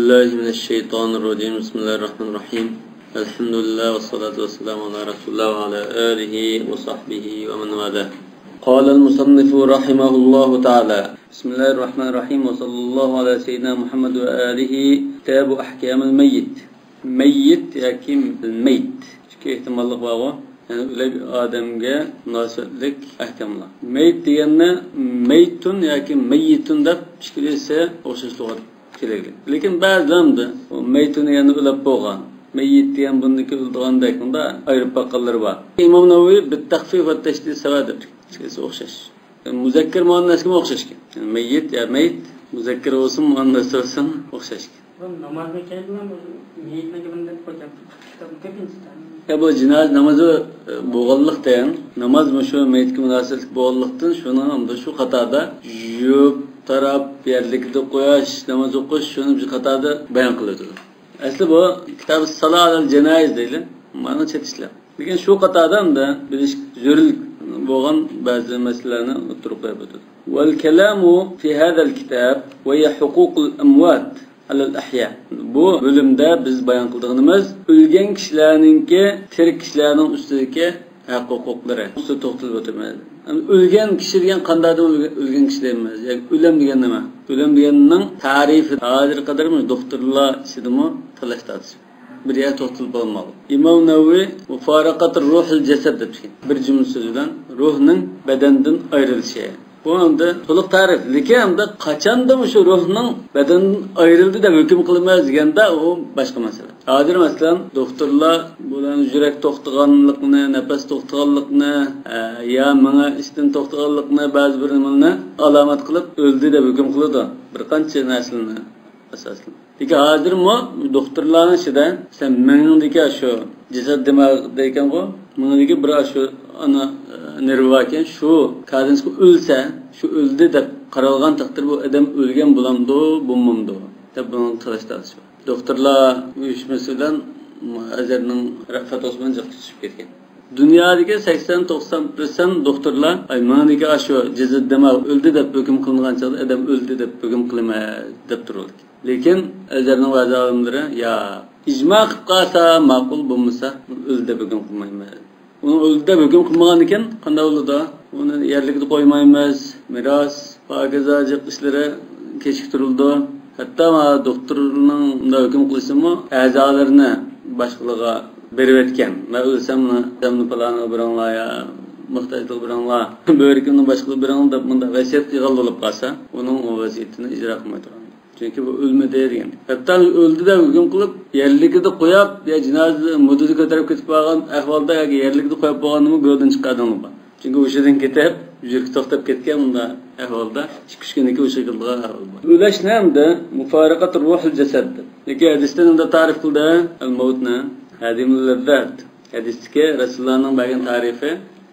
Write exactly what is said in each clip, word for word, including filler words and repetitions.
بالله من الشيطان الرجيم. بسم الله الرحمن الرحيم. الحمد لله والصلاة والسلام على رسول الله وعلى آله وصحبه ومن والاه. قال المصنف رحمه الله تعالى. بسم الله الرحمن الرحيم. وصلى الله على سيدنا محمد وآله. كتاب أحكام الميت. مەييىت ياكى مەيت. ئىككى ئېھتىماللىق بارغۇ. يەنى ئۆلۈك ئادەمگە مۇناسىۋەتلىك ئەھكاملار. مەيت دېگەننى مەيتۇن ياكى مەييىتۇن دەپ ئىككىلىسى ئوخشاش لۇغەت كېلەكلىك. لېكىن بەزىلەردە بۇ مەيتۇن دېگەننى ئۆلۈپ بولغان، مەييىت دېگەن بۇندىكى ئۆلىدىغاندەك، بۇندا ئايرىپ باققانلىرى بار. ئىمام نەۋەۋى بىت تەخفىف ۋە تەشدىد سەۋە دەپتۇ. ئىككىلىسى ئوخشاش. مۇزەككەر مۇئەننەسكىمۇ ئوخشاشكەن. يەنى مەييىت يا مەيت، مۇزەككەر بولسۇن، مۇئەننەس بولسۇن، ئوخشاشكەن. بۇ نامازنى كەينىلا مۇشۇ مېيىتنى كىمدىن قويۇپ كېتىپتۇ، كىتابنى كۆپىنچە. يا، بۇ جىنازا نامىزى، ئە، بولغانلىقتىن، ناماز مۇشۇ مېيىتكە مۇناسىۋەتلىك بولغانلىقتىن، شۇنىڭ ئەمدى شۇ قاتاردا يۇيۇپ، تاراپ، يەرلىكىدە قويۇش، ناماز ئوقۇش، شۇنى شۇ قاتاردا بايان قىلىۋېتىدۇ. ئەسلى بۇ كىتاب سالا ئەلەل جەنايىز دەيلى، مانا چېتىشلار. لېكىن شۇ قاتاردا ئەمدى بىلىش زۆرۈر بولغان بەزى مەسىلىلەرنى ئوتتۇرىغا قويۇپ ئۆتىدۇ. والكلام في هذا الكتاب وهي حقوق الأموات على الأحياء. بۇ بۆلۈمدە بىز بايان قىلىدىغىنىمىز ئۆلگەن كىشىلەرنىڭكى تىرىكى كىشىلەرنىڭ ئۈستىدىكى ھەق ھوقۇقلىرى. ئۇستىدا توختىلىپ ئۆتىمىز. ئۆلگەن كىشى دېگەن قانداق ئادەم، ئۆلگەن، ئۆلگەن كىشى دەيمىز؟ ياكى ئۆلۈم دېگەن نېمە؟ ئۆلۈم دېگەننىڭ تەرىپى ھازىرغا قەدەر دوختۇرلار ئىچىدىمۇ تالاش تارتىش. بىر يەردە توختىلىپ بولمىغان. ئىمام نەۋەۋى مۇفارىقەتۇ روھىل جەسەد دەپتىكەن. بىر جۈملە سۆز بىلەن روھنىڭ بەدەندىن ئايرىلىشى. بۇ ئەمدى تولۇق تەرىپ. لېكىن ئەمدى قاچاندا مۇشۇ روھنىڭ بەدەندىن ئايرىلدى دەپ ھۆكۈم قىلىمىز دېگەندە، ئۇ باشقا مەسىلە. ھازىر مەسىلەن، دوختۇرلار بۇلارنىڭ يۈرەك توختىغانلىقىنى، نەپەس توختىغانلىقىنى، ئە، يا مېڭە ئىشتىن توختىغانلىقىنى، بەزى بىر نېمىلەرنى ئالامەت قىلىپ ئۆلدى دەپ ھۆكۈم قىلىدۇ. بىر قانچە نەرسىلەرنى ئاساسەن. لېكىن ھازىرمۇ دوختۇرلارنىڭ ئىچىدە، مەسىلەن، مېڭىدىكى شۇ جەسەت دىماغ دەيدىكەنغۇ، مېڭىدىكى بىر شۇ ئانا، ئە، نېرۋا باركەن، شۇ كادىنسكى ئۆلسە، شۇ ئۆلدى دەپ قارالغان تەقدىردە بۇ ئادەم ئۆلگەن بولامدۇ، بولمامدۇ دەپ بۇنىڭ تالاش تارتىشى بار. دوختۇرلار ئۇيۇشمىسى بىلەن ئەزھەرنىڭ فەتۋاسى بىلەن جىق تۇتۇشۇپ كەتكەن. دۇنيادىكى سەكسەن توقسان پىرسەنت دوختۇرلار، ئاي، مېڭىدىكى ئاشۇ جەسەت دىماغ ئۆلدى دەپ ھۆكۈم قىلىنغان چاغدا ئادەم ئۆلدى دەپ ھۆكۈم قىلىمەن دەپ تۇرىدۇ. لېكىن ئەزھەرنىڭ بەزى ئالىملىرى، يا، ئىجما قىلىپ قالسا ماقۇل، بولمىسا ئۆلدى دەپ ھۆكۈم قىلمايمىز. ئۇنى ئۆلدى دەپ ھۆكۈم قىلمىغاندىكىن قانداق بولىدۇ؟ ئۇنى يەرلىكىدە قويمايمىز. مىراس، پاكىزە جىق ئىشلىرى كېچىكتۈرۈلىدۇ. ھەتتا ما دوختۇرنىڭ مۇنداق ھۆكۈم قىلىشىمۇ ئەزالىرىنى باشقىلارغا بېرىۋەتكەن ۋە ئۆلسەم ئادەمنى پالانىغا بېرىڭلار يا موھتاجلىققا بېرىڭلار، بۆرىكىمنى باشقىلارغا بېرىڭلار دەپ مۇنداق ۋەسىيەت قىلغان بولۇپ قالسا، ئۇنىڭ ئۇ ۋەسىيىتىنى ئىجرا قىلماي تۇرغان. چۈنكى بۇ ئۆلمىدى دېگەن. ھەتتا ئۆلدى دەپ ھۆكۈم قىلىپ، يەرلىكىدە قويۇپ، يا جىنازا مۇددىتى كۆتۈرۈپ كېتىپ قالغان ئەھۋالدا ياكى يەرلىكىدە قويۇپ بولغاندىمۇ گۆردىن چىققان ئادەملەر بار. چۈنكى ھوشىدىن كېتىپ، يۈرىكى توختاپ كەتكەن بۇنداق ئەھۋالدا ئىككى-ئۈچ كۈندىن كېيىن ھوشىغا كېلىدىغان ئەھۋال بار. ئۆلۈشنى ھەمدە مۇفارىقەت روھىل جەسەد. لېكىن ھەدىستە نېمىدە تەرىپ قىلدى؟ ئەل مەۋتنى ھەدىمۇل لەززەت. ھەدىستىكى رەسۇلۇللانىڭ بەرگەن تەرىپى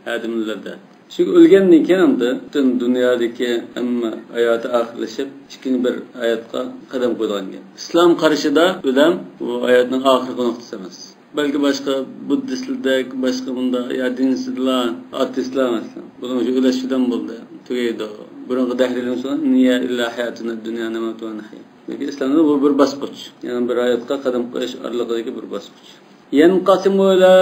ھەدىمۇل لەززەت. چۈنكى ئۆلگەندىن كېيىن ئەمدى پۈتۈن دۇنيادىكى ھەممە ھاياتى ئاخىرلىشىپ، ئىككىنچى بىر ھاياتقا قەدەم قويىدىغان گەپ. ئىسلام قارىشىدا ئۆلۈم بۇ ھاياتنىڭ ئاخىرقى نۇقتىسى ئەمەس. بەلكى باشقا بۇددىستلاردەك، باشقا بۇنداق يا دىنسىزلار، ئاتېئىستلار مەسىلەن، بۇنىڭ ئۆلۈش بىلەن بولدى، تۈگەيدۇ. بۇرۇنقى دەھرىيلەرنىڭ سۆزى، نىيە ئىللا ھاياتۇنا دۇنيا نەمۇتۇ ۋە نەھيا. لېكىن ئىسلامدا بۇ بىر باسقۇچ. يەنى بىر ھاياتقا قەدەم قويۇش ئارىلىقىدىكى بىر باسقۇچ. يەنقەسىمۇ ئىلە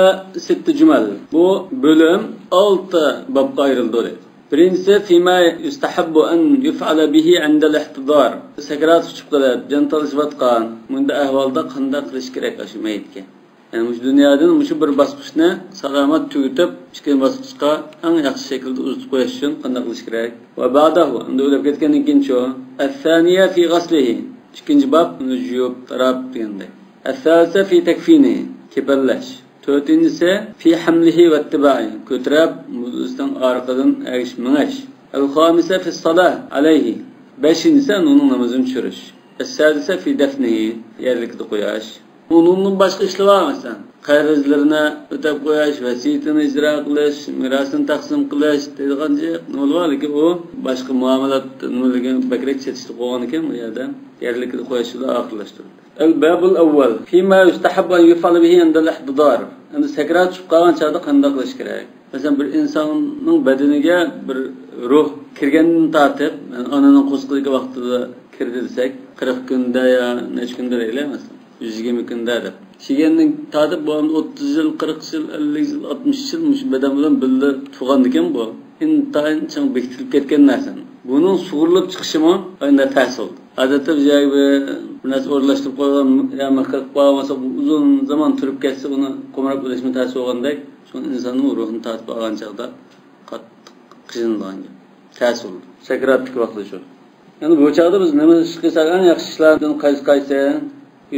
سىتتە جۇمەل. بۇ بۆلۈم ئالتە بابقا ئايرىلىدۇ دەيدۇ. بىرىنچىسى، فيما يستحب أن يفعل به عند الاحتضار. سەكراتقا چۈشۈپ قېلىپ، جان تالىشىۋاتقان مۇنداق ئەھۋالدا قانداق قىلىش كېرەك ئاشۇ مەيىتكە؟ يەنى مۇشۇ دۇنيادىن مۇشۇ بىر باسقۇچنى سالامەت تۈگىتىپ، ئىككىنچى باسقۇچقا ئەڭ ياخشى شەكىلدە ئۇزىتىپ قويۇش ئۈچۈن قانداق قىلىش كېرەك؟ وبعده، ئەمدى ئۆلۈپ كەتكەندىن كېيىنچۇ؟ الثانية في غسله. ئىككىنچى باب، ئۇنى يۇيۇپ، تاراپ دېگەندەك. الثالثة في تكفينه، كېپەنلەش. تۆتىنچىسى، في حمله واتباعه، كۆتۈرۈپ، مۇددىسىنىڭ ئارقىدىن ئەگىشىپ مېڭىش. الخامسة في الصلاة عليه، بەشىنچىسى، ئۇنىڭ نامىزىنى چۈشۈرۈش. السادسة في دفنه، يەرلىكىدە قويۇش. ئۇنىڭدىن باشقا ئىشلار بار، مەسىلەن، قەرزلىرىنى ئۆتەپ قويۇش، ۋەسىيىتىنى ئىجرا قىلىش، مىراسىنى تەقسىم قىلىش دەيدىغان نېمىلەر بار، لېكىن ئۇ باشقا مۇئامىلات نېمىلىرىگە بەكرەك چېتىشلىق بولغاندىكىن، بۇ يەردە يەرلىكىدە قويۇشلا ئاخىرلاشتۇرۇلدى. الباب الأول فيما يستحب أن يفعل به عند الاحتضار. ئەمدى سەكرات چۈشۈپ قالغان چاغدا قانداق قىلىش كېرەك؟ مەسىلەن، بىر ئىنساننىڭ بەدىنىگە بىر روھ كىرگەندىن تارتىپ، يەنى ئانىنىڭ قورسىقىدىكى ۋاقتىدا كىردى دېسەك، قىرىق كۈندە يا نەچچە كۈندە دەيلى، مەسىلەن، يۈز يىگىرمە كۈندە دەپ. شىگەننى تارتىپ، بۇ ئەمدى ئوتتۇز يىل، قىرىق يىل، ئەللىك يىل، ئاتمىش يىل مۇشۇ بەدەن بىلەن بىللە تۇرغاندىكىن بۇ. ئىنتايىن چىڭ بېكىتىلىپ كەتكەن نەرسە. بۇنىڭ سۇغۇرۇلۇپ چىقىشىمۇ ئەندە تەس بولدى. ئادەتتە بىز يەرگە بىر، بىر نەرسە ئورۇنلاشتۇرۇپ قويغان يا مىخ قىلىپ قويغان بولساق، بۇ ئۇزۇن زامان تۇرۇپ كەتسە، ئۇنى قومۇراپ ئېلىشمۇ تەس بولغاندەك، شۇڭا ئىنساننىڭ روھىنى تارتىپ ئالغان چاغدا قاتتىق قىينىلىدىغان گەپ. تەس بولىدۇ. سەكراتتىكى ۋاقتى شۇ. يەنى بۇ چاغدا بىز نېمە ئىش قىلساق، ئەڭ ياخشى ئىشلاردىن قايسى قايسى؟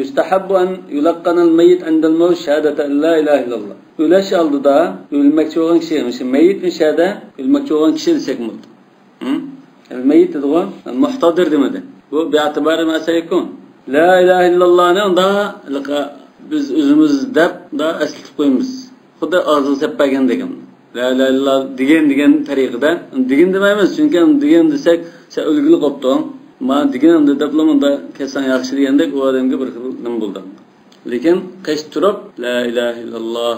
يستحب أن يلقن الميت عند الموت شهادة أن لا إله إلا الله. ئۆلۈش ئالدىدا، ئۆلمەكچى بولغان كىشى، مۇشۇ مەييىتمۇ شەدە، ئۆلمەكچى بولغان كىشى دېسەك بولىدۇ. ھە؟ مەييىت دېدىغۇ، مۇھتەدىر دېمىدى. بۇ بىئەتىبارى ما سەيكۇن. لا ئىلاھە ئىللاللانى ئۇندا بىز ئۆزىمىز دەپ ئۇندا ئەسلىتىپ قويىمىز. خۇددى ئاغزىغا سەپ بەرگەن دېگەن. لا ئىلاھە ئىللاللا دېگەن، دېگەن تەرىقىدە. دېگىن دېمەيمىز، چۈنكى دېگەن دېسەك، سەن ئۆلگىلى قوپتۇڭ. ما دېگىن ئەمدى دەپلا مۇندا كەتسەڭ ياخشى دېگەندەك، ئۇ ئادەمگە بىر خىل نېمە بولدى. لېكىن قېش تۇرۇپ، لا ئىلاھە ئىللاللا،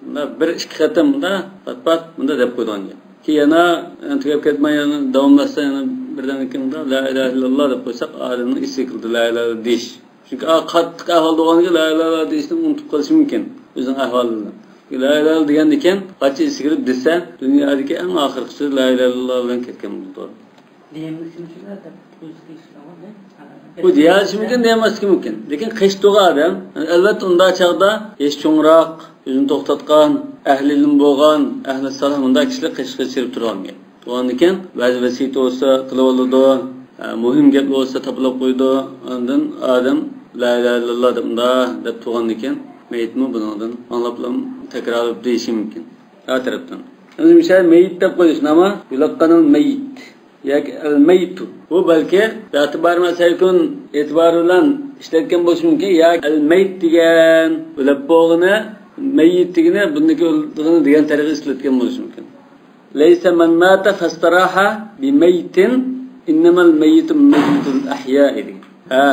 مۇندا بىر ئىككى قېتىم مۇندا پات-پات مۇندا دەپ قويىدىغان گەپ. كېيىن يەنە، يەنە تۈگەپ كەتمەي، يەنە داۋاملاشسا، يەنە بىردەمدىن كېيىن مۇندا لا ئىلاھە ئىللاللا دەپ قويساق، ئادەمنىڭ ئېسىگە كېلىدۇ لا ئىلاھە دېيىش. چۈنكى ئا، قاتتىق ئەھۋالدا بولغاندىكىن لا ئىلاھە دېيىشنى ئۇنتۇپ قېلىشى مۇمكىن ئۆزىنىڭ ئەھۋالىدىن. لا ئىلاھە دېگەندىن كېيىن قانچە ئېسىگە كېلىپ دېسە، دۇنيادىكى ئەڭ ئاخىرقى سۆز لا ئىلاھە ئىللاللا بىلەن كەتكەن بولىدۇ. دېيەلمىسىمىكىن دەپ قويسا دېيىشىدىغۇ. بۇ دېيەلىشى مۇمكىن، دېيەلمەسلىكى مۇمكىن. لېكىن قېشى تۇغان ئادەم، ئەلۋەتتە، ئۇنداق چاغدا يېشى چوڭراق، ئۆزىنى توختاتقان، ئەھلى ئىلىم بولغان، ئەھلى سالاھ، مۇنداق كىشىلەر قېشىغا چىرىپ تۇرغان گەپ. بولغاندىكىن، بەزى ۋەسىيىتى بولسا قىلىۋالىدۇ، ئە، مۇھىم گەپلەر بولسا تاپىلاپ قويىدۇ. ئاندىن ئادەم لا ئىلاھە ئىللاللا دەپ مۇنداق دەپ تۇرغاندىكىن، مېيىتمۇ بۇنىڭدىن ئاڭلاپلا تەكرارلاپ دېيىشى مۇمكىن. ھەر تەرەپتىن. ئەمدى مىسال مېيىت دەپ قويۇش نېمە؟ يۇلققانىل مېيىت. ياكى ئەل مەيتۇ. بۇ بەلكى ئېتىبارى مەسەلكۈن ئېتىبارى بىلەن ئىشلەتكەن بولۇشى مۇمكىن. ياكى ئەل مەيت دېگەن ئۆلۈپ بولغىنى، مەييىت دېگىنى بۇندىكى ئۆلىدىغىنى دېگەن تەرىپى ئىشلەتكەن بولۇشى مۇمكىن. لەيسە مەن ماتە فەستەراھە بىمەيتىن، ئىننەمەل مەييىتۇ مەييىتۇل ئەھيائى دېگەن. ھە،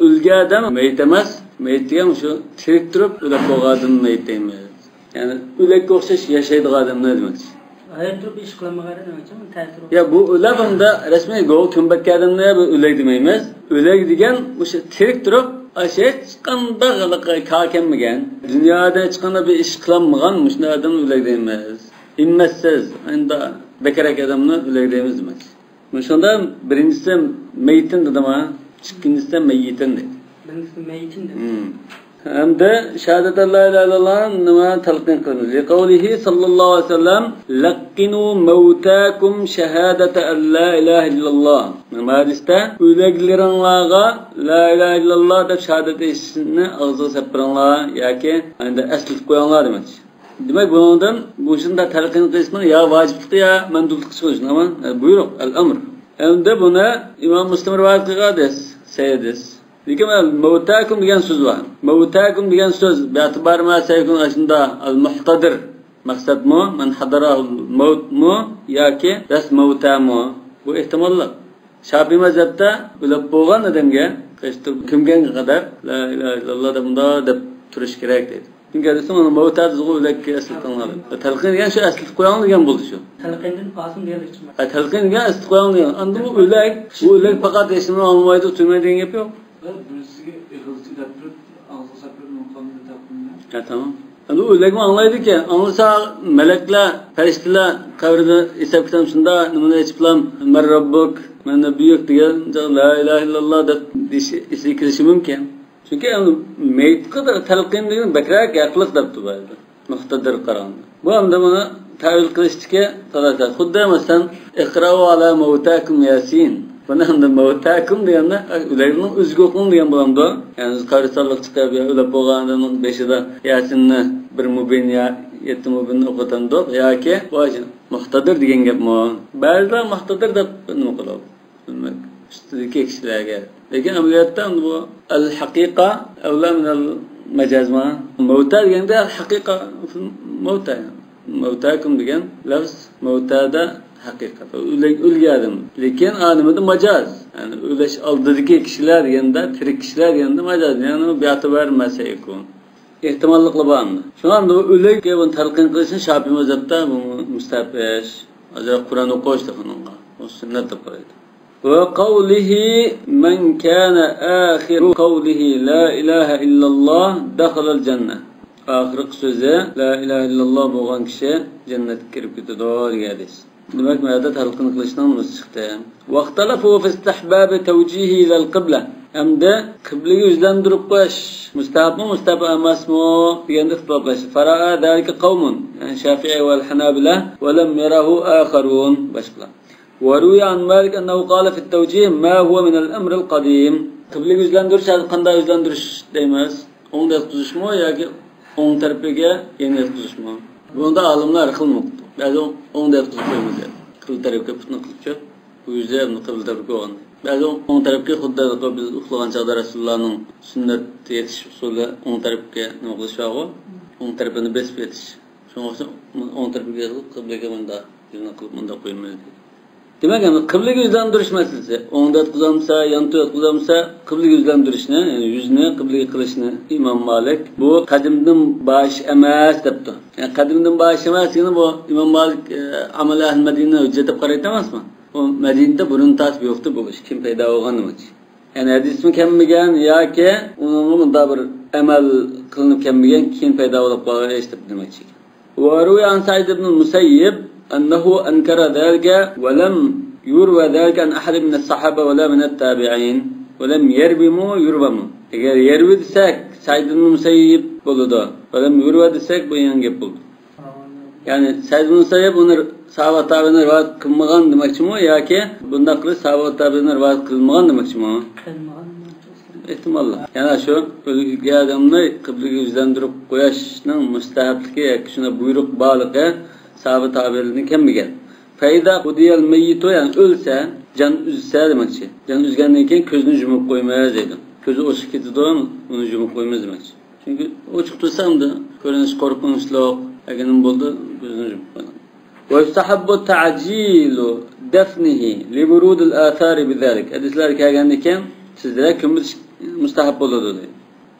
ئۆلگەن ئادەم مەييىت ئەمەس، مەييىت دېگەن شۇ تىرىك تۇرۇپ ئۆلۈپ بولغان ئادەمنى مەييىت دەيمىز. يەنى ئۆلۈككە ئوخشاش ياشايدىغان ئادەملەر دېمەكچى. ھايات تۇرۇپ ئىش قىلالمىغان ئادەم ئۈچۈن تەسىر. يا، بۇ ئۆلۈپ ئۇندا رەسمىي گوۋا كۆمۈپ كەتكەن ئادەمنى بىر ئۆلۈك دېمەيمىز. ئۆلۈك دېگەن مۇشۇ تىرىك تۇرۇپ، ئاشۇ ھېچقانداق ھېلىقى كار كەلمىگەن، دۇنيادا ھېچقانداق بىر ئىش قىلالمىغان مۇشۇنداق ئادەمنى ئۆلۈك دەيمىز. ھىممەتسىز، ئەمدى بىكارەك ئادەمنى ئۆلۈك دەيمىز دېمەكچى. مۇشۇندا بىرىنچىسى مەيتىن دېدىم ھە، ئىككىنچىسى مەييىتىن دېدى. بىرىنچىسى مەيتىن دېدى. ھىم. ھەمدە شاھادەتەن لا ئىلاھە ئىللاللا نېمە تەلقىن قىلىمىز؟ لىقەۋلىھى ساللاللاھۇ ئەلەيھى ۋەسەللەم، لەققىنۇ مەۋتاكۇم شاھادەتە ئەن لا ئىلاھە ئىللاللا. نېمە ھەدىستە؟ ئۆلۈكلىرىڭلارغا لا ئىلاھە ئىللاللا دەپ شاھادەت ئېيتىشنى ئاغزىغا سېلىپ بېرىڭلار ياكى ئەندى ئەسلىتىپ قويۇڭلار دېمەكچى. دېمەك، بۇنىڭدىن مۇشۇنداق تەلقىن قىلىشنىڭ يا ۋاجىپلىقى يا مەندۇبلۇقى چىقىدۇ، شۇنداقمۇ؟ بۇيرۇق، ئەل ئەمر. ئەمدى بۇنى ئىمام مۇسلىم رىۋايەت قىلغان ھەدىس، سەھىھ ھەدىس. لېكىن مەۋتاكۇم دېگەن سۆز بار. مەۋتاكۇم دېگەن سۆز بىئەتىبارى ما سەيكۇن ئاشۇندا ئەل مۇھتەدىر مەقسەتمۇ، مەن ھەدەرەھۇل مەۋتمۇ ياكى بەس مەۋتەمۇ؟ بۇ ئېھتىماللىق. شاپىي مەزھەپتە ئۆلۈپ بولغان ئادەمگە قېشى تۇرۇپ كۆمگەنگە قەدەر لا ئىلاھە ئىللاللا دەپ مۇنداق دەپ تۇرۇش كېرەك دەيدۇ. چۈنكى ھەدىستە مانا مەۋتە دېدىغۇ، ئۆلۈككە ئەسلىتىڭلار دەپ. تەلقىن دېگەن شۇ ئەسلىتىپ قويۇڭ دېگەن بولدى شۇ. تەلقىندىن ئاسىم دېگەنلىك چىقمايدۇ. ھە، تەلقىن دېگەن ئەسلىتىپ قويۇڭ دېگەن. ئەمدى بۇ ئۆلۈك، بۇ ئۆلۈك پەقەت ھېچنېمە ئاڭلىمايدۇ، تۇيمايدۇ دېگەن گەپ يوق. بىرسىگە ئېغىزدىن دەپ تۇرۇپ، ئاغزىغا سەپ بېرىپ، مۇقامدا تەلقىنلەپ. ھە، تامام. ئەمدى ئۇ ئۆلۈكمۇ ئاڭلايدىكەن. ئاڭلىسا، مەلەكلەر، پەرىشتىلەر قەبرىدە ھېساب كىتاب شۇنداق نېمىنى ئېچىپلا، مەن رەببۇك، مەن نەبىييۇك دېگەن لا ئىلاھە ئىللاللا دەپ دېيىشى ئېسىگە كېلىشى مۇمكىن. چۈنكى ئەمدى مەيىتقە تەلقىن دېگەن بەكرەك ھەقلىق دەپتۇ بەزىلەر. مۇقتەدىر قارىغاندا. بۇ ئەمدى بۇنى تەۋىل قىلىشتىكى تالاش. خۇددى مەسىلەن، ئىقرائۇ ئالا مەۋتاكۇم ياسىن. بۇنى ئەمدى مەۋتاكۇم دېگەندە، ئۆلۈكنىڭ ئۆزىگە ئوقۇڭ دېگەن بولامدۇ؟ يەنى قەبرىستانلىققا چىقىپ، يا ئۆلۈپ بولغان ئادەمنىڭ بېشىدا ياسىننى بىر مۇبىن يا يەتتە مۇبىننى ئوقۇتامدۇق؟ ياكى بۇ مۇقتەدىر دېگەن گەپمۇ؟ بەزىلەر مۇقتەدىر دەپ نېمە قىلىدۇ؟ بىلمەك ئۈستىدىكى كىشىلەرگە. لېكىن ئەمەلىيەتتە بۇ ئەل ھەقىقە ئەۋلا مىنەل مەجازما. مەۋتا دېگەندە ئەل ھەقىقە مەۋتا. مەۋتاكۇم دېگەن لەفز مەۋتادا ھەقىقەت. ئۆلگەن ئادەم. لېكىن ئالىمىدا مەجاز. يەنى ئۆلۈش ئالدىدىكى كىشىلەر دېگەندە، تىرىك كىشىلەر دېگەندە مەجاز. يەنى بىئەتىبار مەسەيكۇن. ئېھتىماللىقلا بار ئەمدى. شۇڭا ئەمدى بۇ ئۆلۈككە بۇنى تەلقىن قىلىشنى شاپىي مەزھەپتە بۇ مۇستەھەب ئىش. ئازراق قۇرئان ئوقۇش دېگەنغا. ئۇ سۈننەت دەپ قارايدۇ. وقوله من كان آخر قوله لا إله إلا الله دخل الجنة. ئاخىرقى سۆزى لا إله إلا الله بولغان كىشى جەننەتكە كىرىپ كېتىدۇ دېگەن ھەدىس. دېمەك، بۇ يەردە تەلقىن قىلىشنىڭ نېمىسى چىقتى؟ واختلفوا في استحباب توجيه إلى القبلة. ھەمدە قىبلىگە يۈزلەندۈرۈپ قويۇش مۇستەھەبمۇ، مۇستەھەب ئەمەسمۇ دېگەندە ئىختىلاپلاشتى. فرأى ذلك قوم، يەنى شافىئى ۋە ھەنابىلە، ولم يره آخرون، باشقىلار. وروي عن مالك أنه قال في التوجيه ما هو من الأمر القديم. قىبلىگە يۈزلەندۈرۈش، ھازىر قانداق يۈزلەندۈرۈش دەيمىز؟ ئوڭدا ياتقۇزۇشمۇ ياكى ئوڭ تەرىپىگە يەنە ياتقۇزۇشمۇ؟ بۇندا ئالىملار ھەر خىل نۇقتا. بەزى ئوڭدا ياتقۇزۇپ قويىمىز دەيدۇ. قىبلە تەرەپكە پۇتنى قىلىپچۇ، بۇ يۈزى قىبلە تەرەپكە بولغان. بەزى ئوڭ تەرەپكە خۇددى بىز ئۇخلىغان چاغدا رەسۇلۇللانىڭ سۈننەتتە يېتىش ئۇسۇلى ئوڭ تەرەپكە نېمە قىلىش بارغۇ؟ ئوڭ تەرىپىنى بېسىپ يېتىش. شۇڭا ئوخشاش ئوڭ تەرىپىگە يېتىپ قىبلىگە مۇنداق يۈزنى قىلىپ مۇنداق قويىمىز دەيدۇ. دېمەك، ئەمدى قىبلىگە يۈزلەندۈرۈش مەسىلىسى. ئوڭدا ياتقۇزامسا، ياندا ياتقۇزامسا، قىبلىگە يۈزلەندۈرۈشنى، يەنى يۈزنى قىبلىگە قىلىشنى ئىمام مالىك بۇ قەدىمدىن باش ئەمەس دەپتۇ. يەنى قەدىمدىن باش ئەمەس دېگىنى بۇ ئىمام مالىك، ئە، ئەمەل ئەھلى مەدىنە ھۆججەت دەپ قارايدۇ ئەمەسمۇ؟ ئۇ مەدىنىدە بۇرۇن تارتىپ يوقتى بۇ ئىش. كېيىن پەيدا بولغان نېمە ئىش؟ يەنى ھەدىسمۇ كەممىگەن ياكى ئۇنىڭغا مۇنداق بىر ئەمەل قىلىنىپ كەممىگەن، كېيىن پەيدا بولۇپ قالغان ئىش دەپ دېمەكچى. وروي عن سعيد بن المسيب أنه أنكر ذلك ولم يرو ذلك عن أحد من الصحابة ولا من التابعين ولم يروموا يروموا. ئەگەر يەرۋى دېسەك، سەئىد ئىبن مۇسەييىب بولىدۇ. ۋەلەم يۇرۋە دېسەك، بۇ يېڭى گەپ بولىدۇ. يەنى سەئىد ئىبن مۇسەييىب ئۇنى ساھابە تابىئىنى رىۋايەت قىلمىغان دېمەكچىمۇ ياكى بۇنداق قىلىش ساھابە تابىئىنى رىۋايەت قىلمىغان دېمەكچىمۇ؟ ئېھتىماللا. يەنە شۇ ئۆلگەن ئادەمنى قىبلىگە يۈزلەندۈرۈپ قويۇشنىڭ مۇستەھەبلىكى ياكى شۇنداق بۇيرۇق بارلىقى ساھابە تابىئىنىڭ كەممىگەن. فإذا قضي الميت، يەنى ئۆلسە، جان ئۈزسە دېمەكچى. جان ئۈزگەندىن كېيىن كۆزىنى يۇمۇپ قويىمىز دەيدۇ. كۆزى ئوچۇق كېتىدۇ، ئۇنى يۇمۇپ قويىمىز دېمەكچى. چۈنكى ئوچۇق تۇرسا ئەمدى كۆرۈنۈش قورقۇنچلۇق، ئەگىنىم بولدى، كۆزىنى يۇمۇپ قويىمىز. ويستحب تعجيل دفنه لورود الآثار بذلك. ھەدىسلەر كەلگەندىن كېيىن تېزرەك كۆمۈلۈش مۇستەھەب بولىدۇ دەيدۇ.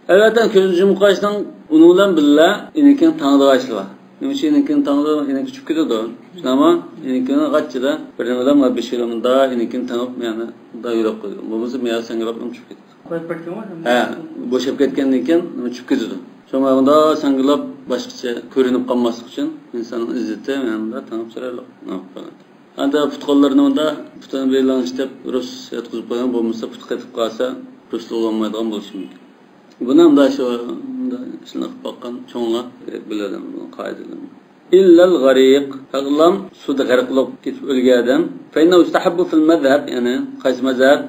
ئەلۋەتتە، كۆزنى يۇمۇپ قويۇشنىڭ ئۇنىڭ بىلەن بىللە ئېنىكىنى تاڭىدىغان ئىشى بار. نېمە ئۈچۈن ئېنىكىنى تاڭىدۇ؟ ئېنىكى چۈشۈپ كېتىدۇ. شۇنداقمۇ؟ ئېنىكىنى غاچچىدا بىر نېمىدە مۇنداق بېشى بىلەن مۇنداق ئېنىكىنى تاڭىپ، يەنى مۇنداق يۆلەپ قويىدۇ. بولمىسا مېيەر ساڭگىلاپ چۈشۈپ كېتىدۇ. قويۇپ بەرگەن ۋە ھە، بوشاپ كەتكەندىن كېيىن چۈشۈپ كېتىدۇ. شۇڭا مۇنداق ساڭگىلاپ باشقىچە كۆرۈنۈپ قالماسلىق ئۈچۈن ئىنساننىڭ ئىززىتى مۇنداق تاڭىپ چىرايلىق. ئەندى پۇت-قوللىرىنى ئۇندا پۇتىنى بېلىڭ ئىشلەپ رۇس ياتقۇزۇپ قويغان بولمىسا، پۇتى قېتىپ قالسا، رۇسلۇق بولمايدىغان بولۇشى مۇمكىن. بۇنى ئەمدى شۇ ئىشلىنىپ باققان چوڭلار بىلىدۇ بۇ قائىدىلەرنى. إلا الغريق، ساغلام سۇدا غەرق بولۇپ كېتىپ ئۆلگەن ئادەم. فإنه يستحب في المذهب، يەنى قايسى مەزھەپ؟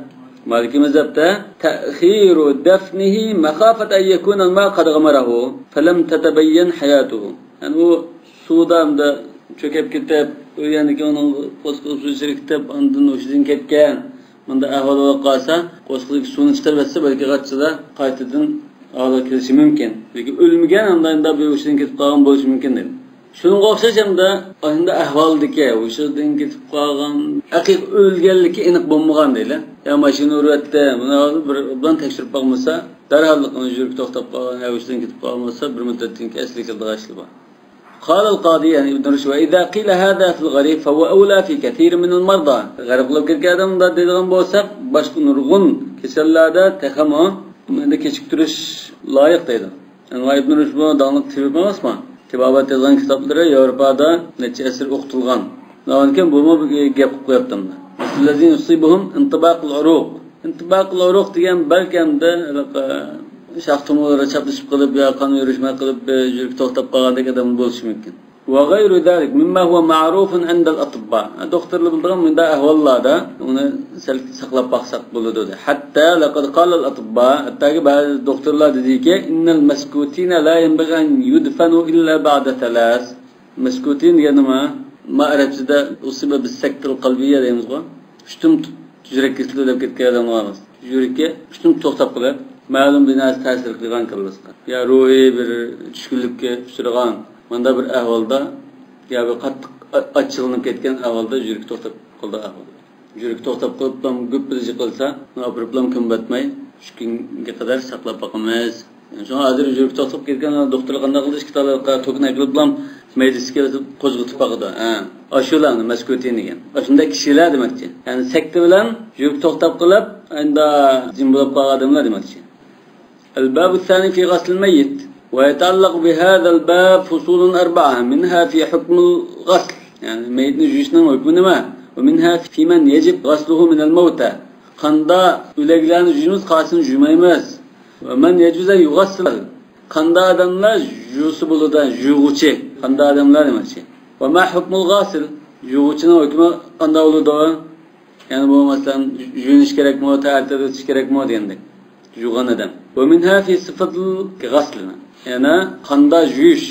مالىكىي مەزھەپتە تأخير دفنه مخافة أن يكون الماء قد غمره فلم تتبين حياته. يەنى ئۇ سۇدا ئەمدى چۆكۈپ كېتىپ، ئۆلگەندىن كېيىن ئۇنىڭ قورسىقى سۇ ئىچىگە كېتىپ، ئاندىن ھوشىدىن كەتكەن، مۇنداق ئەھۋال بولۇپ قالسا، قورسىقىدىكى سۇنى چىقىرىۋەتسە، بەلكى غاچچىدا قايتىدىن ئاۋازغا كېلىشى مۇمكىن. لېكىن ئۆلمىگەن، ئانداق بىر ھوشىدىن كېتىپ قالغان بولۇشى مۇمكىن دەيدۇ. شۇنىڭغا ئوخشاش ئەمدى ئاشۇنداق ئەھۋالدىكى، ھوشىدىن كېتىپ قالغان، ھەقىقىي ئۆلگەنلىكى ئېنىق بولمىغان دەيلى. يا ماشىنا ئۇرۇۋەتتى، بۇنى بىر ئوبدان تەكشۈرۈپ باقمىسا، دەرھاللىقلا يۈرىكى توختاپ قالغان، يا ھوشىدىن كېتىپ قالغان بولسا، بىر مۇددەتتىن كېيىن ئەسلىگە كېلىدىغان ئىشلار بار. قال القاضي، يەنى ئىبن رۇشد، وإذا قيل هذا في الغريق فهو أولى في كثير من المرضى. غەرق بولۇپ كەتكەن ئادەم مۇنداق دەيدىغان بولساق، باشقا نۇرغۇن كېسەللەردە تېخىمۇ ئەمدى كېچىكتۈرۈش لايىق دەيدۇ. ئەنۋەر ئىبن رۇشد بۇ داڭلىق تېبىب ئەمەسمۇ؟ تېبابەت يازغان كىتابلىرى ياۋروپادا نەچچە ئەسىر ئوقۇتۇلغان. ئۇنىڭدىن كېيىن بۇمۇ بىر گەپ قىلىپ قويۇپتۇ. مثل الذين يصيبهم انطباق العروق. ئىنتىباقۇل ئۇرۇق دېگەن بەلكەمدە ھېلىقى شاخ تومۇرلىرى چاپلىشىپ قېلىپ يا قان يۈرۈشمەي قېلىپ، يۈرىكى توختاپ قالغاندەك ئادەم بولۇشى مۇمكىن. وغير ذلك مما هو معروف عند الأطباء. دوختۇرلار بىلىدىغان مۇنداق ئەھۋاللاردا ئۇنى سەل ساقلاپ باقساق بولىدۇ دەيدۇ. حتى لقد قال الأطباء، ھەتتاكى بەزى دوختۇرلار دېدىكى، إن المسكوتين لا ينبغي أن يدفنوا إلا بعد ثلاث. مەسكۇتىن دېگەن نېمە؟ ما ئەرەبچىدە ئۇسىبە بىسسەكتىل قەلبىيە دەيمىزغۇ. ئۇشتۇمتۇت يۈرەك كېسىلى دەپ كەتكەن ئادەملەر بار. يۈرىكى ئۇشتۇمتۇت توختاپ قېلىپ، مەلۇم بىر نەرسە تەسىر قىلغان كاللىسىغا. يا روھىي بىر چۈشكۈنلۈككە ئۇچرىغان، مۇنداق بىر ئەھۋالدا، يا بىر قاتتىق ئا-، ئاچچىقلىنىپ كەتكەن ئەھۋالدا يۈرىكى توختاپ قالىدۇ ئەھۋال. يۈرىكى توختاپ قېلىپلا گۈپپىدە يىقىلسا، ئۇنى ئاپىرىپلا كۆمۈۋەتمەي، ئۈچ كۈنگە قەدەر ساقلاپ باقىمىز. شۇڭا ھازىر يۈرىكى توختاپ كەتكەن دوختۇر قانداق قىلىدۇ؟ ئىككى تالىپقا توكنى ئەكېلىپلا مەيدىسىگە قوزغىتىپ باقىدۇ. ھە. ئاشۇلارنى مەسكۇتىن دېگەن. ئاشۇنداق كىشىلەر دېمەكچى. يەنى سەكتە بىلەن يۈرۈك توختاپ قېلىپ، ئەمدى جىم بولۇپ قالغان ئادەملەر دېمەكچى. الباب الثاني في غسل الميت، ويتعلق بهذا الباب فصول أربعة، منها في حكم الغسل، يەنى مەيىتنى يۇيۇشنىڭ ھۆكمى نېمە؟ ومنها في من يجب غسله من الموتى. قاندا ئۆلەكلەرنى يۇيىمىز، قايسىنى يۇيمايمىز؟ ومن يجوز أن يغسل. قاندا ئادەملەر يۇيسا بولىدۇ، يۇيغۇچى. قاندا ئادەملەر دېمەكچى. وما حكم الغاسل؟ يۇيغۇچىنىڭ ھۆكمى قانداق بولىدۇ؟ يەنى بۇ، مەسىلەن، يۇيۇنۇش كېرەكمۇ، تەھارەت ئېلىۋېتىش كېرەكمۇ دېگەندەك. يۇغان ئادەم. ومنها في صفة الغسل. يەنە قاندا يۇيۇش،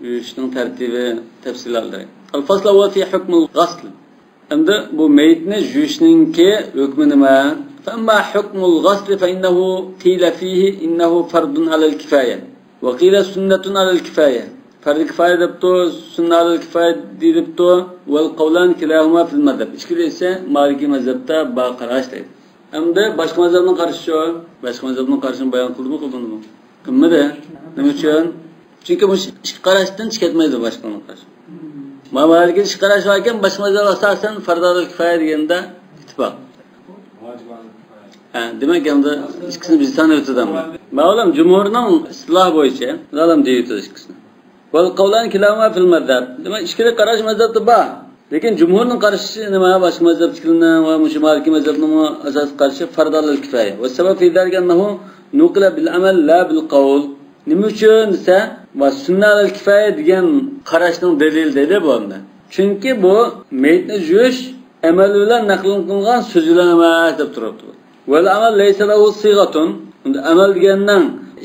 يۇيۇشنىڭ تەرتىپى، تەپسىلاتلىرى. الفصل الأول في حكم الغسل. ئەمدى بۇ مېيىتنى يۇيۇشنىڭكى ھۆكمى نېمە؟ فأما حكم الغسل فإنه قيل فيه إنه فرض على الكفاية، وقيل سنة على الكفاية. پەردى كىفايە دەپتۇ، سۈننە ئەلەل كىفايە دېيىلىپتۇ. والقولان كلاهما في المذهب. ئىككىلىسى مالىكىي مەزھەپتە بار قاراش دەيدۇ. ئەمدى باشقا مەزھەپنىڭ قارىشى شۇ. باشقا مەزھەپنىڭ قارىشىنى بايان قىلدىمۇ، قىلمىدىمۇ؟ قىلمىدى. نېمە ئۈچۈن؟ چۈنكى مۇشۇ ئىككى قاراشتىن چىقىپ كەتمەيدۇ باشقىنىڭ قارىشى. ما مالىكىي ئىككى قاراش باركەن، باشقا مەزھەپ ئاساسەن پەردى ئەلەل كىفايە دېگەندە ئىتتىپاق. ھە، دېمەك، ئەمدى ئىككىسىنى بىز تونۇۋېتىدۇ. مەۋلان جۇمھۇرنىڭ ئىستىلاھى بويىچە، مەۋلان دېيىۋېتىدۇ ئىككىسىنى. والقولان كلاهما في المذهب. دېمەك، ئىككىلا قاراش مەزھەپتە بار. لېكىن جۇمھۇرنىڭ قارىشى نېمە؟ باشقا مەزھەپتىكىلەرنىڭ ۋە مۇشۇ مالىكىي مەزھەپنىڭمۇ ئاساسىي قارىشى فرض ئەلەل كىفايە. والسبب في ذلك أنه نقل بالعمل لا بالقول. نېمە ئۈچۈن دېسە، ۋە سۈننە ئەلەل كىفايە دېگەن قاراشنىڭ دەلىلى دەيدۇ بۇ ئەمدى. چۈنكى بۇ مېيىتنى يۇيۇش ئەمەل بىلەن نەقىل قىلىنغان، سۆز بىلەن ئەمەس دەپ تۇرۇپتۇ. والعمل ليس له صيغة. ئەمەل دېگەننىڭ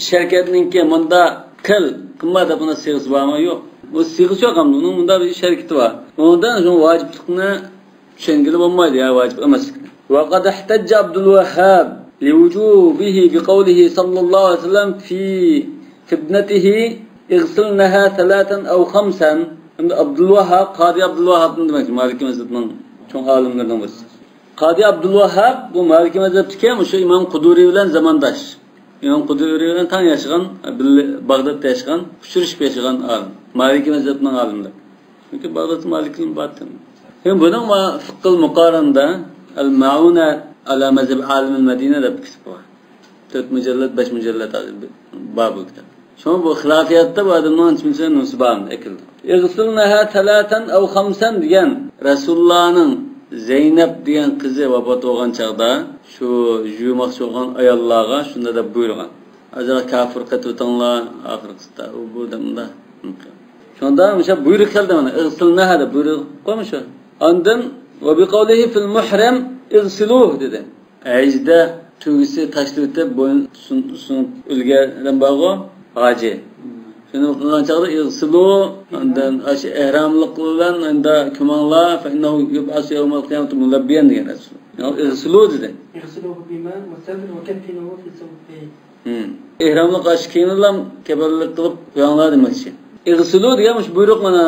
شەركەتنىڭكى مۇنداق قىل، قىلما دەپ ئۇنىڭ سىغىسى بارمۇ؟ يوق. ئۇ سىغىسى يوق، ئەمدى ئۇنىڭ مۇنداق بىر شەركىتى بار. ئۇنىڭدا شۇ ۋاجىپلىقنى چۈشەنگىلى بولمايدۇ يا، ۋاجىپ ئەمەسلىكنى. وقد احتج عبد الوهاب لوجوبه بقوله صلى الله عليه وسلم في، في ابنته اغسلنها ثلاثا أو خمسا. ئەمدى ئابدۇلۋاھاب، قادى ئابدۇلۋاھابنى دېمەكچى، مالىكىي مەزھەپنىڭ چوڭ ئالىملىرىنىڭ بىرسى. قادى ئابدۇلۋاھاب بۇ مالىكىي مەزھەپتىكى مۇشۇ ئىمام قۇدۇرى بىلەن زامانداش. ئىمام قۇدۇرى بىلەن تەڭ ياشىغان، بىللە باغدادتا ياشىغان، ئۇچرىشىپ ياشىغان ئالىم. مالىكىي مەزھەپنىڭ ئالىملىرى. چۈنكى باغدادتا مالىكىيلەر بار تېخى. بۇنىڭ فىقھىل مۇقارەندە، ئەل مەئۇنە ئەلا مەزھەب ئالىمىل مەدىنە دەپ كىتاب بار. تۆت مۇجەللەت، بەش مۇجەللەت بار بۇ كىتاب. شۇڭا بۇ خىلاپىياتتا بۇ ئادەمنىڭ ئانچە-مۇنچە نېمىسى بار، ئەكىلدى. اغسلنها ثلاثا أو خمسا دېگەن، رەسۇلۇللانىڭ زەينەپ دېگەن قىزى ۋاپات بولغان چاغدا شۇ يۇيماقچى بولغان ئاياللارغا شۇنداق دەپ بۇيرۇغان. ئازراق كاپۇر قېتىۋېتىڭلار، ئاخىرقىسىدا ئۇ بۇ دەمدە. شۇندا مۇشۇ بۇيرۇق كەلدى مانا، اغسلنها دەپ بۇيرۇق قويمۇ شۇ. ئاندىن وبقوله في المحرم اغسلوه دېدى. ھەجدە تۆگىسى تاشلىۋېتىپ، بوينى سۇن-، سۇنۇپ ئۆلگەن ئادەم بارغۇ، ھاجى. شۇنى قىلغان چاغدا ئىغسىلۇ، ئاندىن ئاشۇ ئېھراملىق بىلەن ئەندە كۆمۈڭلار، فإنه يبعث يوم القيامة ملبيا دېگەن رەسۇل. يەنى ئىغسىلۇ دېدى. اغسلوه بماء وسدر وكفنوه في ثوبيه. ھىم. ئېھراملىق ئاشۇ كىيىمنى كەپەنلىك قىلىپ قويۇڭلار دېمەكچى. ئىغسىلۇ دېگەن مۇشۇ بۇيرۇق مانا.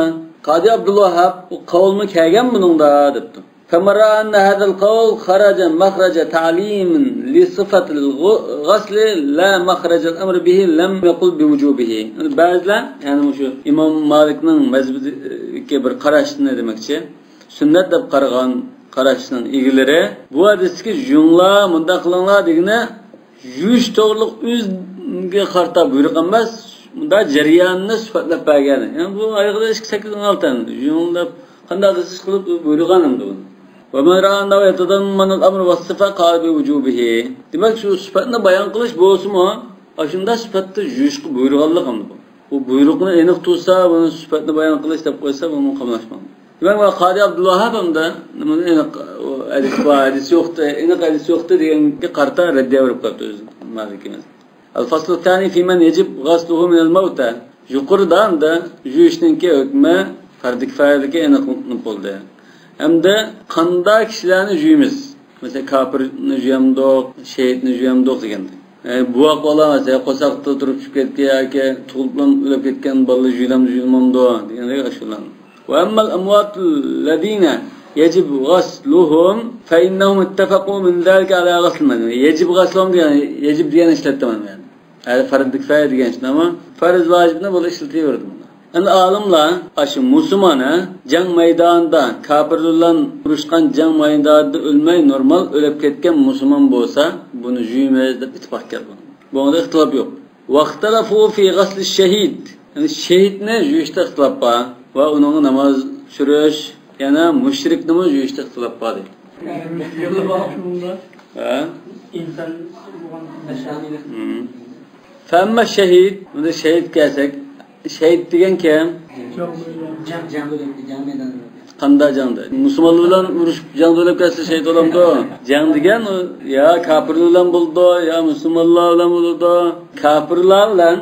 قادى ئابدۇلۋاھاب، بۇ قەۋلمۇ كەلگەن بۇنىڭدا دەپتۇ. فمن رأى أن هذا القول خرج مخرج تعليم لصفة الغسل لا مخرج الأمر به لم يقل بوجوبه. يەنى بەزىلەر، يەنى مۇشۇ ئىمام مالىكنىڭ مەزھىپىدىكى بىر قاراشنى دېمەكچى، سۈننەت دەپ قارىغان قاراشنىڭ ئىگىلىرى، بۇ ھەدىستىكى يۇيۇڭلار، مۇنداق قىلىڭلار دېگىنى يۇيۇش توغرىلىق ئۆزىگە قارىتا بۇيرۇق ئەمەس، مۇنداق جەرياننى سۈپەتلەپ بەرگەن. يەنى بۇ ئايىغىدا ئىككى سەككىز ئون ئالتە يۇيۇڭ دەپ قانداق قىلسىز قىلىپ بۇيرۇغان ئەمدى بۇنى. ومن رأى أنه يتضمن الأمر والصفة قال بوجوبه. دېمەك، شۇ سۈپەتنى بايان قىلىش بولسىمۇ، ئاشۇنداق سۈپەتتە يۇيۇشقا بۇيرۇغانلىق ئەمدى بۇ. بۇ بۇيرۇقنى ئېنىق تۇرسا، بۇنى سۈپەتنى بايان قىلىش دەپ قويسا، بۇمۇ قاملاشمايدۇ. دېمەك، مانا قادى ئابدۇلۋاھاب ھەمدە نېمىنى ئېنىق، ئۇ ھەدىس بار، ھەدىس يوقتى، ئېنىق ھەدىس يوقتى دېگەنگە قارىتا رەددىيە بېرىپ قاپتۇ ئۆزى مالىكىمىز. الفصل الثاني في من يجب غسله من الموتى. يۇقىرىدا ھەمدە يۇيۇشنىڭكى ھۆكمى پەردى كىفايەدىكى ئېنىقلىنىپ بولدى. ھەمدە قانداق كىشىلەرنى يۇيىمىز؟ مەسىلەن، كاپىرنى يۇيامدۇق، شېھىتنى يۇيامدۇق دېگەندەك. ئە، بوۋاق بالا مەسىلەن، قورساقتا تۇرۇپ چۈشۈپ كەتكەن ياكى تۇغۇلۇپلا ئۆلۈپ كەتكەن بالىلار يۇيۇلامدۇ، يۇيۇلمامدۇ دېگەندەك ئاشۇلارنى. وأما الأموات الذين يجب غسلهم فإنهم اتفقوا من ذلك على غسل من. يجب غسلهم دېگەن، يەجىب دېگەن ئىشلەتتىم مەن. ھە، پەرز كىفايە دېگەن ئىشلەتتىم، ئەمما پەرز ۋاجىپنى بۇلار ئىشلىتىۋېرىدۇ. ئەمدى ئالىملار ئاشۇ مۇسۇلمان، ھە، جەڭ مەيدانىدا، كاپىرلار بىلەن ئۇرۇشقان جەڭ مەيدانىدا ئۆلمەي، نورمال ئۆلۈپ كەتكەن مۇسۇلمان بولسا، بۇنى جۇيىمىز دەپ ئىتتىپاق كەلگەن. بۇنىڭدا ئىختىلاپ يوق. ۋەختەلەفۇ فى غەسلى شەھىد. يەنى شېھىتنى جۇيۇشتا ئىختىلاپ بار ۋە ئۇنىڭغا ناماز چۈشۈرۈش، يەنە مۇشرىكنىمۇ جۇيۇشتا ئىختىلاپ بار دەيدۇ. ھە؟ ئىنسان بولغان. فەممە شەھىد، بۇندا شەھىد كەلسەك، شەھىد دېگەن كىم؟ جەڭ، جەڭ، جەڭ مەيدانىدا. قانداق جەڭدە؟ مۇسۇلمانلار بىلەن ئۇرۇشۇپ جەڭدە ئۆلۈپ كەتسە شېھىت بولامدۇ؟ جەڭ دېگەن ئۇ يا كاپىرلار بىلەن بولىدۇ، يا مۇسۇلمانلار بىلەن بولىدۇ. كاپىرلار بىلەن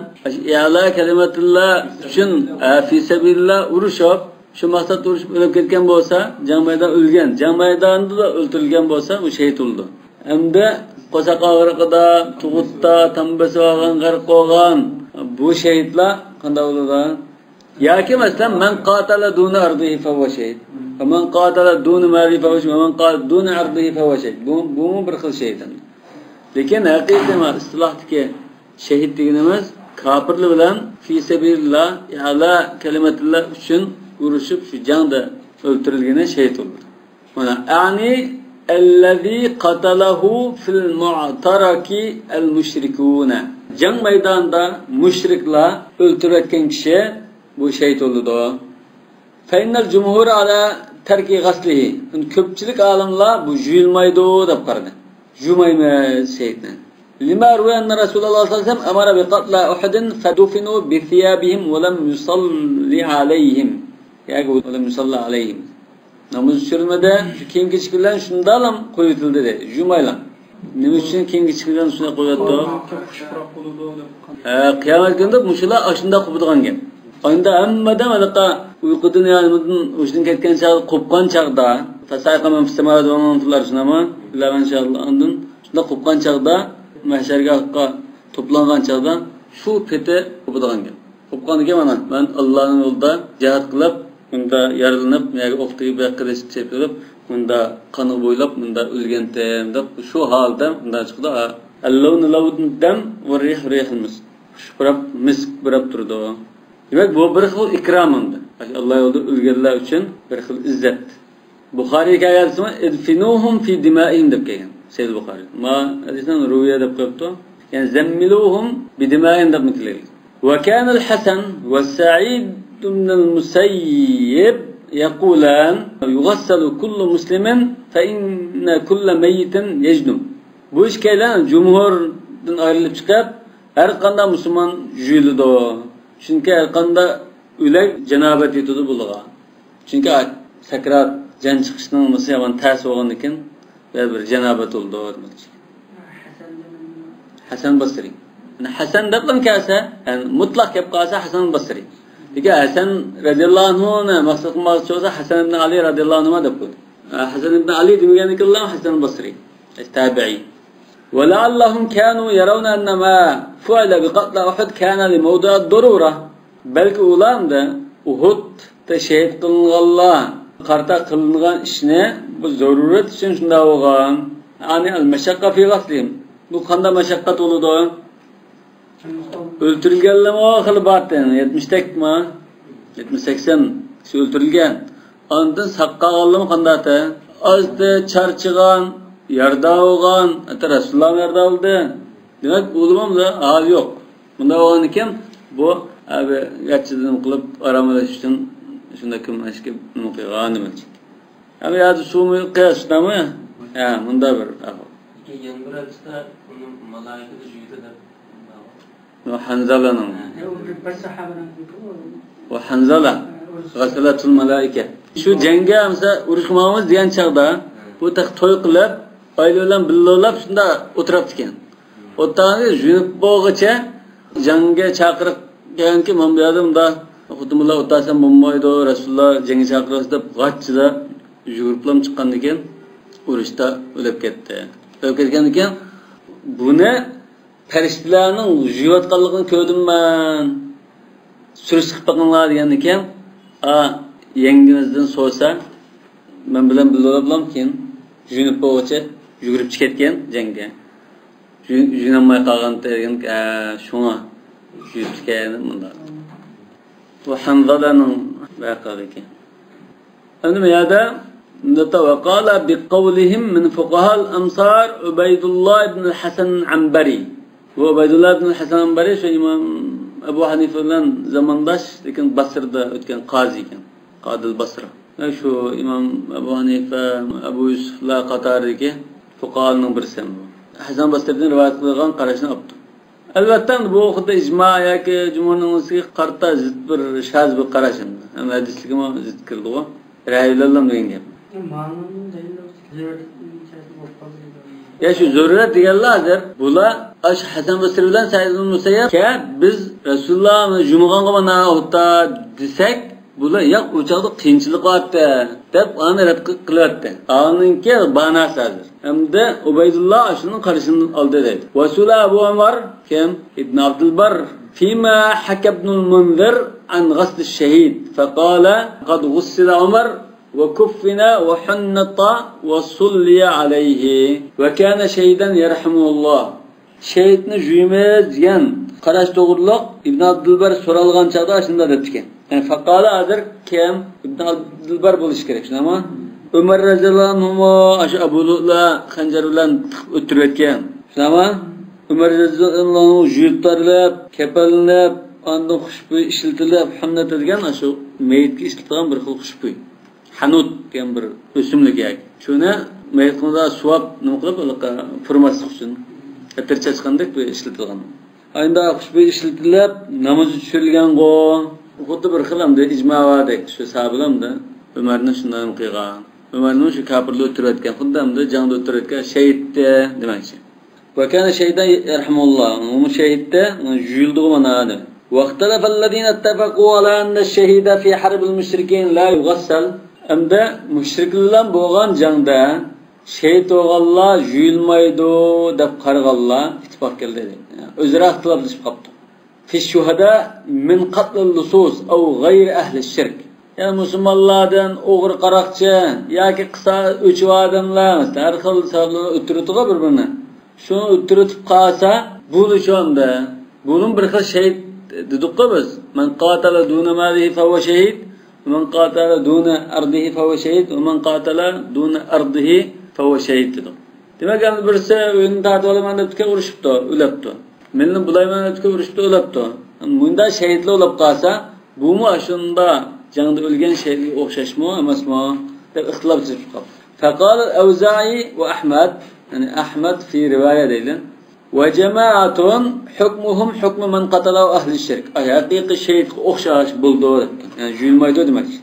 ئەلا كەلىمەتىللا ئۈچۈن، ئە، فى سەبىلىللا ئۇرۇشۇپ، شۇ مەقسەتتە ئۇرۇشۇپ ئۆلۈپ كەتكەن بولسا، جەڭ مەيدانىدا ئۆلگەن، جەڭ مەيدانىدا ئۆلتۈرۈلگەن بولسا، ئۇ شېھىت بولىدۇ. ئەمدى قورساق ئاغرىقىدا، تۇغۇتتا، تامبىسى بارغان، غەرق بولغان بۇ شېھىتلار قانداق بولىدۇ؟ ياكى مەسىلەن، مەن قاتەلە دۇنە ئەردىھى فەھۇۋە شەھىد. ۋە مەن قاتەلە دۇنە مالىھى فەھۇۋە شەھىد. ۋە مەن قاتەلە دۇنە ئەردىھى فەھۇۋە شەھىد. بۇ، بۇمۇ بىر خىل شېھىت. لېكىن ھەقىقىي ما ئىستىلاھتىكى شېھىت دېگىنىمىز كاپىرلار بىلەن فى سەبىلىللا، ئەلا كەلىمەتىللا ئۈچۈن ئۇرۇشۇپ، شۇ جەڭدە ئۆلتۈرۈلگىنى شېھىت بولىدۇ. مانا، ئەنى ئەللەزى قاتەلەھۇ فىل مۇئتەرەكى ئەل مۇشرىكۇنە. جەڭ مەيدانىدا مۇشرىكلار ئۆلتۈرۈۋەتكەن كىشى بۇ شېھىت بولىدۇ. فەئىننەل جۇمھۇر ئەلا تەركى غەسلىھى. كۆپچىلىك ئالىملار بۇ يۇيۇلمايدۇ دەپ قارىدى. يۇمايمىز شېھىتنى. لما روي أن رسول الله صلى الله عليه وسلم أمر بقتلى أحد فدفنوا بثيابهم ولم يصل عليهم. ياكى ولم يصل عليهم. ناماز چۈشۈرمىدى، شۇ كىيىم كېچىك بىلەن شۇنداقلا قويۇۋېتىلدى دەيدۇ. يۇمايلا. نېمە ئۈچۈن كىيىم كېچىك بىلەن شۇنداق قويۇۋەتتى؟ ھە، قىيامەت كۈنىدە مۇشۇلار ئاشۇنداق قوپىدىغان گەپ. ئاينىدا ھەممە ئادەم ھېلىقى ئۇيقۇدىن يا نېمىدىن ھوشىدىن كەتكەن چاغدا، قوپقان چاغدا، فەسائىقە مەن فىسسەماۋاتى ۋە مەن فىل ئەرزى نامە، ئىللا مەن شائاللا، ئاندىن شۇنداق قوپقان چاغدا، مەھشەرگاھقا توپلانغان چاغدا شۇ پېتى قوپىدىغان گەپ. قوپقاندىكىن مانا، مەن ئاللانىڭ يولىدا جىھاد قىلىپ، مۇندا يارىلىنىپ، ياكى ئوق تېگىپ، ياكى قىلىچ چېپىلىپ، مۇندا قانغا بويلاپ، مۇندا ئۆلگەنتىم دەپ، شۇ ھالدا مۇندا چىقىدۇ. ئەللەۋنۇ لەۋنۇ دەم ۋە رىھ رىھىل مىسك. خۇش پۇراپ، مىسك پۇراپ تۇرىدۇ. دېمەك، بۇ بىر خىل ئىكرام ئەمدى. ئاللا يولىدا ئۆلگەنلەر ئۈچۈن بىر خىل ئىززەت. بۇخارىي ھېكايەسىمۇ، ئىدفىنۇھۇم في دمائهم دەپ كەلگەن. سەھىھ بۇخارىي. ما ھەدىسنى رۇۋىيە دەپ قويۇپتۇ. يەنى زەممىلۇھۇم بدمائهم دەپمۇ كېلىدۇ. وكان الحسن وسعيد بن المسيب يقولان: يغسل كل مسلم فإن كل ميت يجنب. بۇ ئىككىيلەن جۇمھۇردىن ئايرىلىپ چىقىپ، ھەر قانداق مۇسۇلمان يۇيۇلىدۇ. چۈنكى ھەر قانداق ئۆلەك جانابەت يېتىدۇ بۇلىغا. چۈنكى سەكرات، جان چىقىشنىڭ نېمىسى يامان تەس بولغاندىكىن، بىر جانابەت بولىدۇ دېمەكچى. ھەسەن بەسرى. يەنى ھەسەن دەپلا كەلسە، يەنى مۇتلەق كەپ قالسا ھەسەن بەسرى. لېكىن ھەسەن رەزىياللاھۇ ئەنھۇنى مەقسەت قىلماقچى بولسا، ھەسەن ئىبن ئەلى رەزىياللاھۇ ئەنھۇما دەپ قويدى. ھەسەن ئىبن ئەلى دېمىگەندىكىنلا ھەسەن بەسرى. تابىئىي. ولعلهم كانوا يرون أن ما فعل بقتلى أحد كان لموضع الضرورة. بەلكى ئۇلار ئەمدى ئۇھۇدتا شېھىت قىلىنغانلار قارىتا قىلىنغان ئىشنى بۇ زۆرۈرەت ئۈچۈن شۇنداق بولغان. يەنى المشقة في غسلهم. بۇ قانداق مەشەققەت بولىدۇ؟ ئۆلتۈرۈلگەنلەرمۇ خېلى بارتى، يەتمىشتەكمۇ؟ يەتمىش، سەكسەن كىشى ئۆلتۈرۈلگەن. ئاندىن ساق قالغانلىرىمۇ قانداقتى؟ ئازدى، چارچىغان، يارىدار بولغان، ھەتتا رەسۇلۇللا يارىدار بولدى. دېمەك، ئۇلىمامدا ھال يوق. بۇنداق بولغاندىكىن، بۇ، ئە، بىر ياتچىدىن قىلىپ، ئاراملىشىش ئۈچۈن شۇنداق كۆمۈلۈشكە نېمە قىلغان دېمەكچى. ئەمما يا سۇمۇ قىياس شۇنداقمۇ؟ ھە، مۇنداق بىر ئەھۋال. لېكىن يەنە بىر ھەدىستە ئۇنى مالايىكىدە يۇيىدۇ دەپ. بۇ ھەنزالانىڭ. ھە، ئۇ بىر، بىر ساھابىنىڭ. ئۇ ھەنزالا. ھە، ئۇرۇس. غەسەلەتۇل مالايىكە. شۇ جەڭگە، مەسىلەن، ئۇرۇشقا ماڭىمىز دېگەن چاغدا، ھە، بۇ تېخى توي قىلىپ، ئائىلە بىلەن بىللە بولۇپ، شۇنداق ئولتۇرۇپتىكەن. ئولتۇرغاندا يۇيۇنۇپ بولغۇچە جەڭگە چاقىرىق كەلگەنكى، مانا بۇ يەردە مۇنداق خوتۇن بالىلار ئولتۇرسام بولمايدۇ، رەسۇلۇللا جەڭگە چاقىرىۋاتىدۇ دەپ غاچچىدا يۈگۈرۈپلا چىققاندىن كېيىن، ئۇرۇشتا ئۆلۈپ كەتتى. ئۆلۈپ كەتكەندىن كېيىن، بۇنى پەرىشتىلەرنىڭ يۇيۇۋاتقانلىقىنى كۆردۈم مەن. سۈرۈشتە قىلىپ بېقىڭلار دېگەندىن كېيىن، ئا، يەڭگىمىزدىن سورىسا، مەن بىلەن بىللە بولۇپلا كېيىن يۇيۇنۇپ بولغۇچە يۈگۈرۈپ چىقىپ كەتكەن جەڭگە. يۇ-، يۇيۇنالماي قالغانتى دېگەن، ئە، شۇڭا يۇيۇپتىكەن مۇنداق. بۇ ھەنزالەنىڭ ۋەقەلىكى. ئەمدى بۇ يەردە، وقال بقولهم من فقهاء الأمصار عبيد الله بن الحسن العنبري. بۇ ئۇبەيدۇللا ئىبن ھەسەن ئەنبەرى شۇ ئىمام ئەبۇ ھەنىفە بىلەن زامانداش، لېكىن بەسرىدە ئۆتكەن قازى ئىكەن. قادىل بەسرە. شۇ ئىمام ئەبۇ ھەنىفە، ئەبۇ يۈسۈفلار قاتارىدىكى فۇقاھالارنىڭ بىرسى بۇ. ھەسەن بەسرىدىن رىۋايەت قىلغان قاراشنى ئاپتۇ. ئەلۋەتتە، بۇ خۇددى ئىجما ياكى جۇمھۇرنىڭ ئۇنىسىگە قارىتا زىت بىر شاز بىر قاراش ئەمدى. ھەم ھەدىسلىكىمۇ زىت كىرىدىغۇ. رەي بىلەنلا دېگەن گەپ. يا شۇ زۆرۈرەت دېگەنلەر ھازىر بۇلار ئاشۇ ھەسەن بەسرى بىلەن سەئىد ئىبن مۇسەييەب كە بىز رەسۇلۇللا جۇمغانغا مانا ئوتا دېسەك، بۇلار ياق، ئۇ چاغدا قىيىنچىلىق بارتى دەپ ئانى رەت قىلىۋەتتى. ئانىڭكى باناسى ھازىر. ھەمدە ئۇبەيدۇللا ئاشۇنىڭ قارىشىنى ئالدى دەيدۇ. وسئل أبو عمر كىم؟ ابن عبد البر فيما حكى ابن المنذر عن غسل الشهيد فقال قد غسل عمر وكفن وحنط وصلي عليه وكان شهيدا يرحمه الله. شېھىتنى جۇيىمىز دېگەن قاراش توغرۇلۇق ئىبن ئابدۇلبەر سورالغان چاغدا ئاشۇنداق دەپتىكەن. يەنى فقال ھازىر كىم؟ ئىبن ئابدۇلبەر بولۇشى كېرەك، شۇنداقمۇ؟ ئۆمەر رەزىياللاھۇ ئەنھۇمۇ ئاشۇ ئەبۇ لۇئلۇئا خەنجەر بىلەن تىقىپ ئۆلتۈرۈۋەتكەن، شۇنداقمۇ؟ ئۆمەر رەزىياللاھۇ ئەنھۇ جۇيۇپ تارىلىپ، كەپەنلىنىپ، ئاندىن خۇشبۇي ئىشلىتىلىپ، ھەمنەتە دېگەن ئاشۇ مېيىتكە ئىشلىتىدىغان بىر خىل خۇشبۇي. ھەنۇت دېگەن بىر ئۆسۈملۈك ياكى. شۇنى مەيىت قېنىدا سۇۋاپ نېمە قىلىپ، ھېلىقى پۇرىماسلىق ئۈچۈن، ئەتىر چاچقاندەك بىر ئىشلىتىلغان. ئاينىدا خۇشبۇي ئىشلىتىلىپ، نامىزى چۈشۈرۈلگەنغۇ. خۇددى بىر خىل ئەمدى ئىجما باردەك، شۇ ساھابىلەر ئەمدى ئۆمەرنى شۇنداق نېمە قىلغان. ئۆمەرنى شۇ كاپىرلار ئۆلتۈرۈۋەتكەن، خۇددى ئەمدى جەڭدە ئۆلتۈرۈۋەتكەن، شېھىتتى دېمەكچى. وكان شهيدا يرحمه الله، ئۇمۇ شېھىتتى، يۈيۈلدىغۇ مانا دېمەك. واختلف الذين اتفقوا على أن الشهيد في حرب المشركين لا يغسل. ئەمدى مۇشرىكلار بىلەن بولغان جەڭدە شېھىت بولغانلار يۇيۇلمايدۇ دەپ قارىغانلار ئىتتىپاق كەلدى. ئۆزئارا ئىختىلاپلىشىپ قاپتۇ. في الشهداء من قتل اللصوص أو غير أهل الشرك. يەنى مۇسۇلمانلاردىن ئوغرى، قاراقچى ياكى قىساس ئۆچۈر ئادەملەر، ھەر خىل سەۋەبلەر ئۆلتۈرۈۋېتىدىغۇ بىر-بىرىنى. شۇنى ئۆلتۈرۈۋېتىپ قالسا، بۇلار شۇ ئەمدى. بۇنىڭ بىر خىل شېھىت دېدۇققۇ بىز. من قاتل دون ماله فهو شهيد، ومن قاتل دون أرضه فهو شهيد، ومن قاتل دون أرضه فهو شهيد دېدۇق. دېمەك، ئەمدى بىرسى ئۆيىنى تارتىۋالىمەن دەپتىكەن، ئۇرۇشۇپتۇ، ئۆلۈپتۇ. مېلىنى بۇلايمەن دەپتىكەن، ئۇرۇشۇپتۇ، ئۆلۈپتۇ. مۇنداق شېھىتلەر بولۇپ قالسا، بۇمۇ ئاشۇنداق جەڭدە ئۆلگەن شېھىتكە ئوخشاشمۇ، ئەمەسمۇ دەپ ئىختىلاپ چىقىپ قاپتۇ. فقال الأوزاعي وأحمد، يەنى ئەھمەد في رواية دەيلى. وجماعة حكمهم حكم من قتله أهل الشرك. ئاي، ھەقىقىي شېھىتقا ئوخشاش بولىدۇ دەپتۇ. يەنى يۇيۇلمايدۇ دېمەكچى.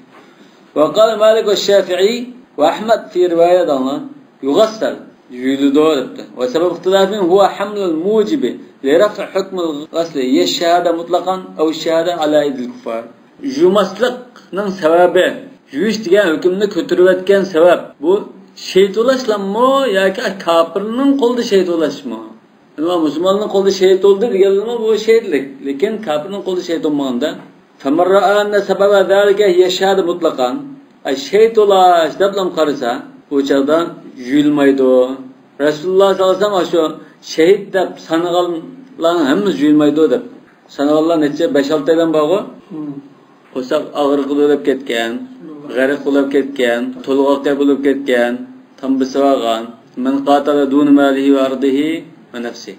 وقال مالك والشافعي وأحمد في رواية دەڭلار. يغسل، يۇيۇلىدۇ دەپتۇ. وسبب اختلافهم هو حمل الموجب لرفع حكم الغسل هي الشهادة مطلقا أو الشهادة على أيدي الكفار. يۇماسلىقنىڭ سەۋەبى، يۇيۇش دېگەن ھۆكۈمنى كۆتۈرۈۋەتكەن سەۋەب، بۇ شېھىت بولۇشلاممۇ ياكى كاپىرنىڭ قولىدا شېھىت بولۇشمۇ؟ ئەمما مۇسۇلماننىڭ قولىدا شېھىت بولدى دېگەنلىمۇ بۇ شېھىتلىك. لېكىن كاپىرنىڭ قولىدا شېھىت بولمىغاندا. فمن رأى أن سبب ذلك هي الشهادة مطلقا. ئاي، شېھىت بولاش دەپلا قارىسا، ئۇ چاغدا يۇيۇلمايدۇ. رەسۇلۇللا ساللاللاھۇ ئەلەيھى ۋەسەللەم ئاشۇ شېھىت دەپ سانىغانلارنىڭ ھەممىسى يۇيۇلمايدۇ دەپ. سانىغانلار نەچچە؟ بەش-ئالتەيلەن بارغۇ. قورساق ئاغرىقىدا ئۆلۈپ كەتكەن، غەرق بولۇپ كەتكەن، تولغاق بولۇپ كەتكەن، تامبىسى بارغان. من قاتل دون ماله وعرضه ونفسه.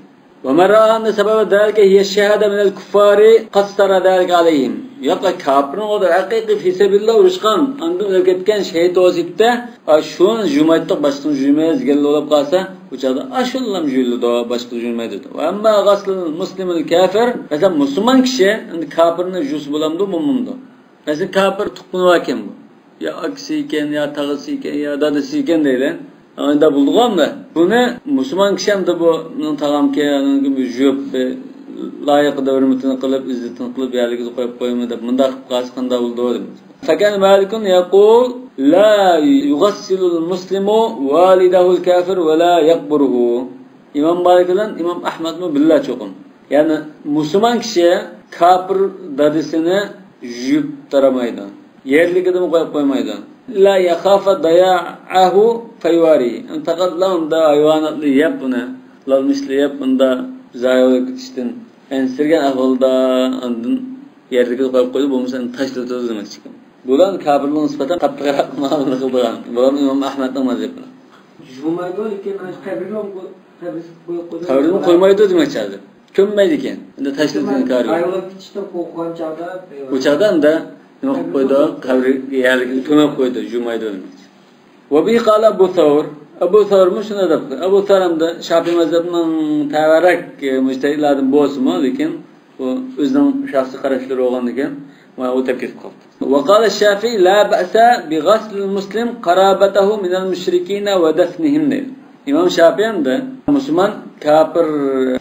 ومن رأى أن سبب ذلك هي الشهادة من الكفار قصر ذلك عليهم. ياق، كاپىرنىڭ ئالدىدا ھەقىقىي في سبيل الله ئۇرۇشقان، ئاندىن ئۆلۈپ كەتكەن شېھىت بولسا، شۇنى يۇيمايتتۇق، باشقىنى يۇيمايمىز دېگەنلەر بولۇپ قالسا، ئۇ چاغدا ئاشۇلام يۇيۇلىدۇ، باشقىلار يۇيمايدۇ. وأما غسل المسلم الكافر، مەسىلەن، مۇسۇلمان كىشى ئەمدى كاپىرنى يۇسا بولامدۇ، بولمامدۇ؟ مەسىلەن، كاپىر تۇغقىنى باركەن بۇ. يا ئاكىسى ئىكەن، يا تاغىسى ئىكەن، يا دادىسى ئىكەن دەيلى. ئۇنداق بولىدىغۇ ئەمدى. بۇنى مۇسۇلمان كىشى ئەمدى بۇ، مېنىڭ تاغامكەن، ئۇنى يۇيۇپ، لايىقىدا ھۆرمىتىنى قىلىپ، ئىززىتىنى قىلىپ، يەرلىكىدە قويۇپ قويىمەن دەپ مۇنداق قىلىپ قالسا قانداق بولىدۇ دەيمىز. فكان مالك يقول لا يغسل المسلم والده الكافر ولا يقبره. ئىمام مالىك بىلەن ئىمام ئەھمەدمۇ بىللە چوقۇم. يەنى مۇسۇلمان كىشى كاپىر دادىسىنى يۇيۇپ تارىمايدۇ. يەرلىكىدىمۇ قويۇپ قويمايدۇ. لا يخاف ضياعه فيواريه. يەنى پەقەتلا ئۇندا ھايۋاناتلار يەپ ئۇنى، لالمىشلار يەپ ئۇندا زايە بولۇپ كېتىشتىن ئەنسىرىگەن ئەھۋالدا ئاندىن يەرلىكىدە قويۇپ قويدى، بولمىسا ئەمدى تاشلىتىۋېتىدۇ دېمەكچىكەن. بۇلار كاپىرلارغا نىسبەتەن قاتتىقراق مۇئامىلە قىلىدىغان. بۇلار ئىمام ئەھمەدنىڭ مەزھىپى. جۇمايدۇ لېكىن قەبرىگە قەبرىگە قويۇپ قويدى. قەبرىگە قويمايدۇ دېمەكچى ھازىر. كۆممەيدىكەن. ئەمدى تاشلىتىدىغان كارى يوق. ئايرىلىپ كېتىشتىن قورققان چاغدا، ئۇ چاغدا ئەمدى كۆمۈپ قويدى، قەبرىگە كۆمۈپ قويدى، جۇمايدۇ دېمەكچى. وبه قال أبو ثور. ئەبۇ سەۋرمۇ شۇنداق دەپتۇ. ئەبۇ سەۋر ئەمدى شافىي مەزھەپنىڭ تەۋەرەك، ئە، مۇجتەھىدلاردىن بولسىمۇ، لېكىن ئۇ ئۆزىنىڭ شەخسىي قاراشلىرى بولغاندىكىن، ئۇ تەپ كېتىپ قاپتۇ. وقال الشافعي لا بأس بغسل المسلم قرابته من المشركين ودفنهم دەيدۇ. ئىمام شافىي ئەمدى مۇسۇلمان كاپىر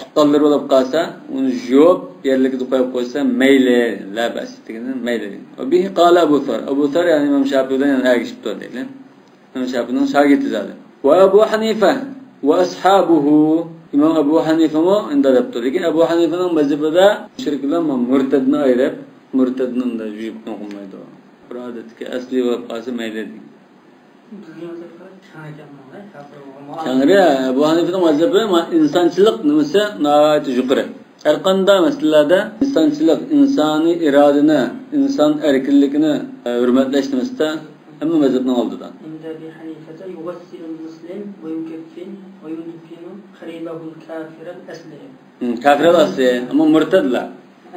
تۇغقانلىرى بولۇپ قالسا، ئۇنى يۇيۇپ، يەرلىكىدە قويۇپ قويسا مەيلى، لا بأس دېگىنى مەيلى دېگەن. وبه قال أبو ثور. ئەبۇ سەۋر، يەنى ئىمام شافىي بىلەن يەنە ئەگىشىپتۇ دەيلى. ئىمام شافىينىڭ شاگىرتى زادى. وأبو حنيفة وأصحابه. ئىمام ئەبۇ ھەنىفىمۇ ئۇنداق دەپتۇ. لېكىن ئەبۇ ھەنىفىنىڭ مەزھىپىدە مۇشرىك بىلەن مۇرتەدنى ئايرىپ، مۇرتەدنى ئۇنداق يۇيۇپ قويمايدۇ. بىر ئادەتتىكى ئەسلى بولۇپ قالسا مەيلى دېگەن. بىزنىڭ مەزھەپلەر كەڭ ئىكەن بۇنىڭدا، كاپىر بولغان. كەڭرى، ئەبۇ ھەنىفىنىڭ مەزھىپى ما-، ئىنسانچىلىق نېمىسى ناھايىتى يۇقىرى. ھەر قانداق مەسىلىلەردە ئىنسانچىلىق، ئىنسانىي ئىرادىنى، ئىنسان ئەركىنلىكىنى، ئە، ھۆرمەتلەش نېمىسىدە ھەممە مەزھەپنىڭ ئالدىدا. عند أبي حنيفة يغسل المسلم ويكفن ويدفن قريبه الكافر الأصلي. ھم، كافر الأصلي، ئەمما مۇرتەدلار.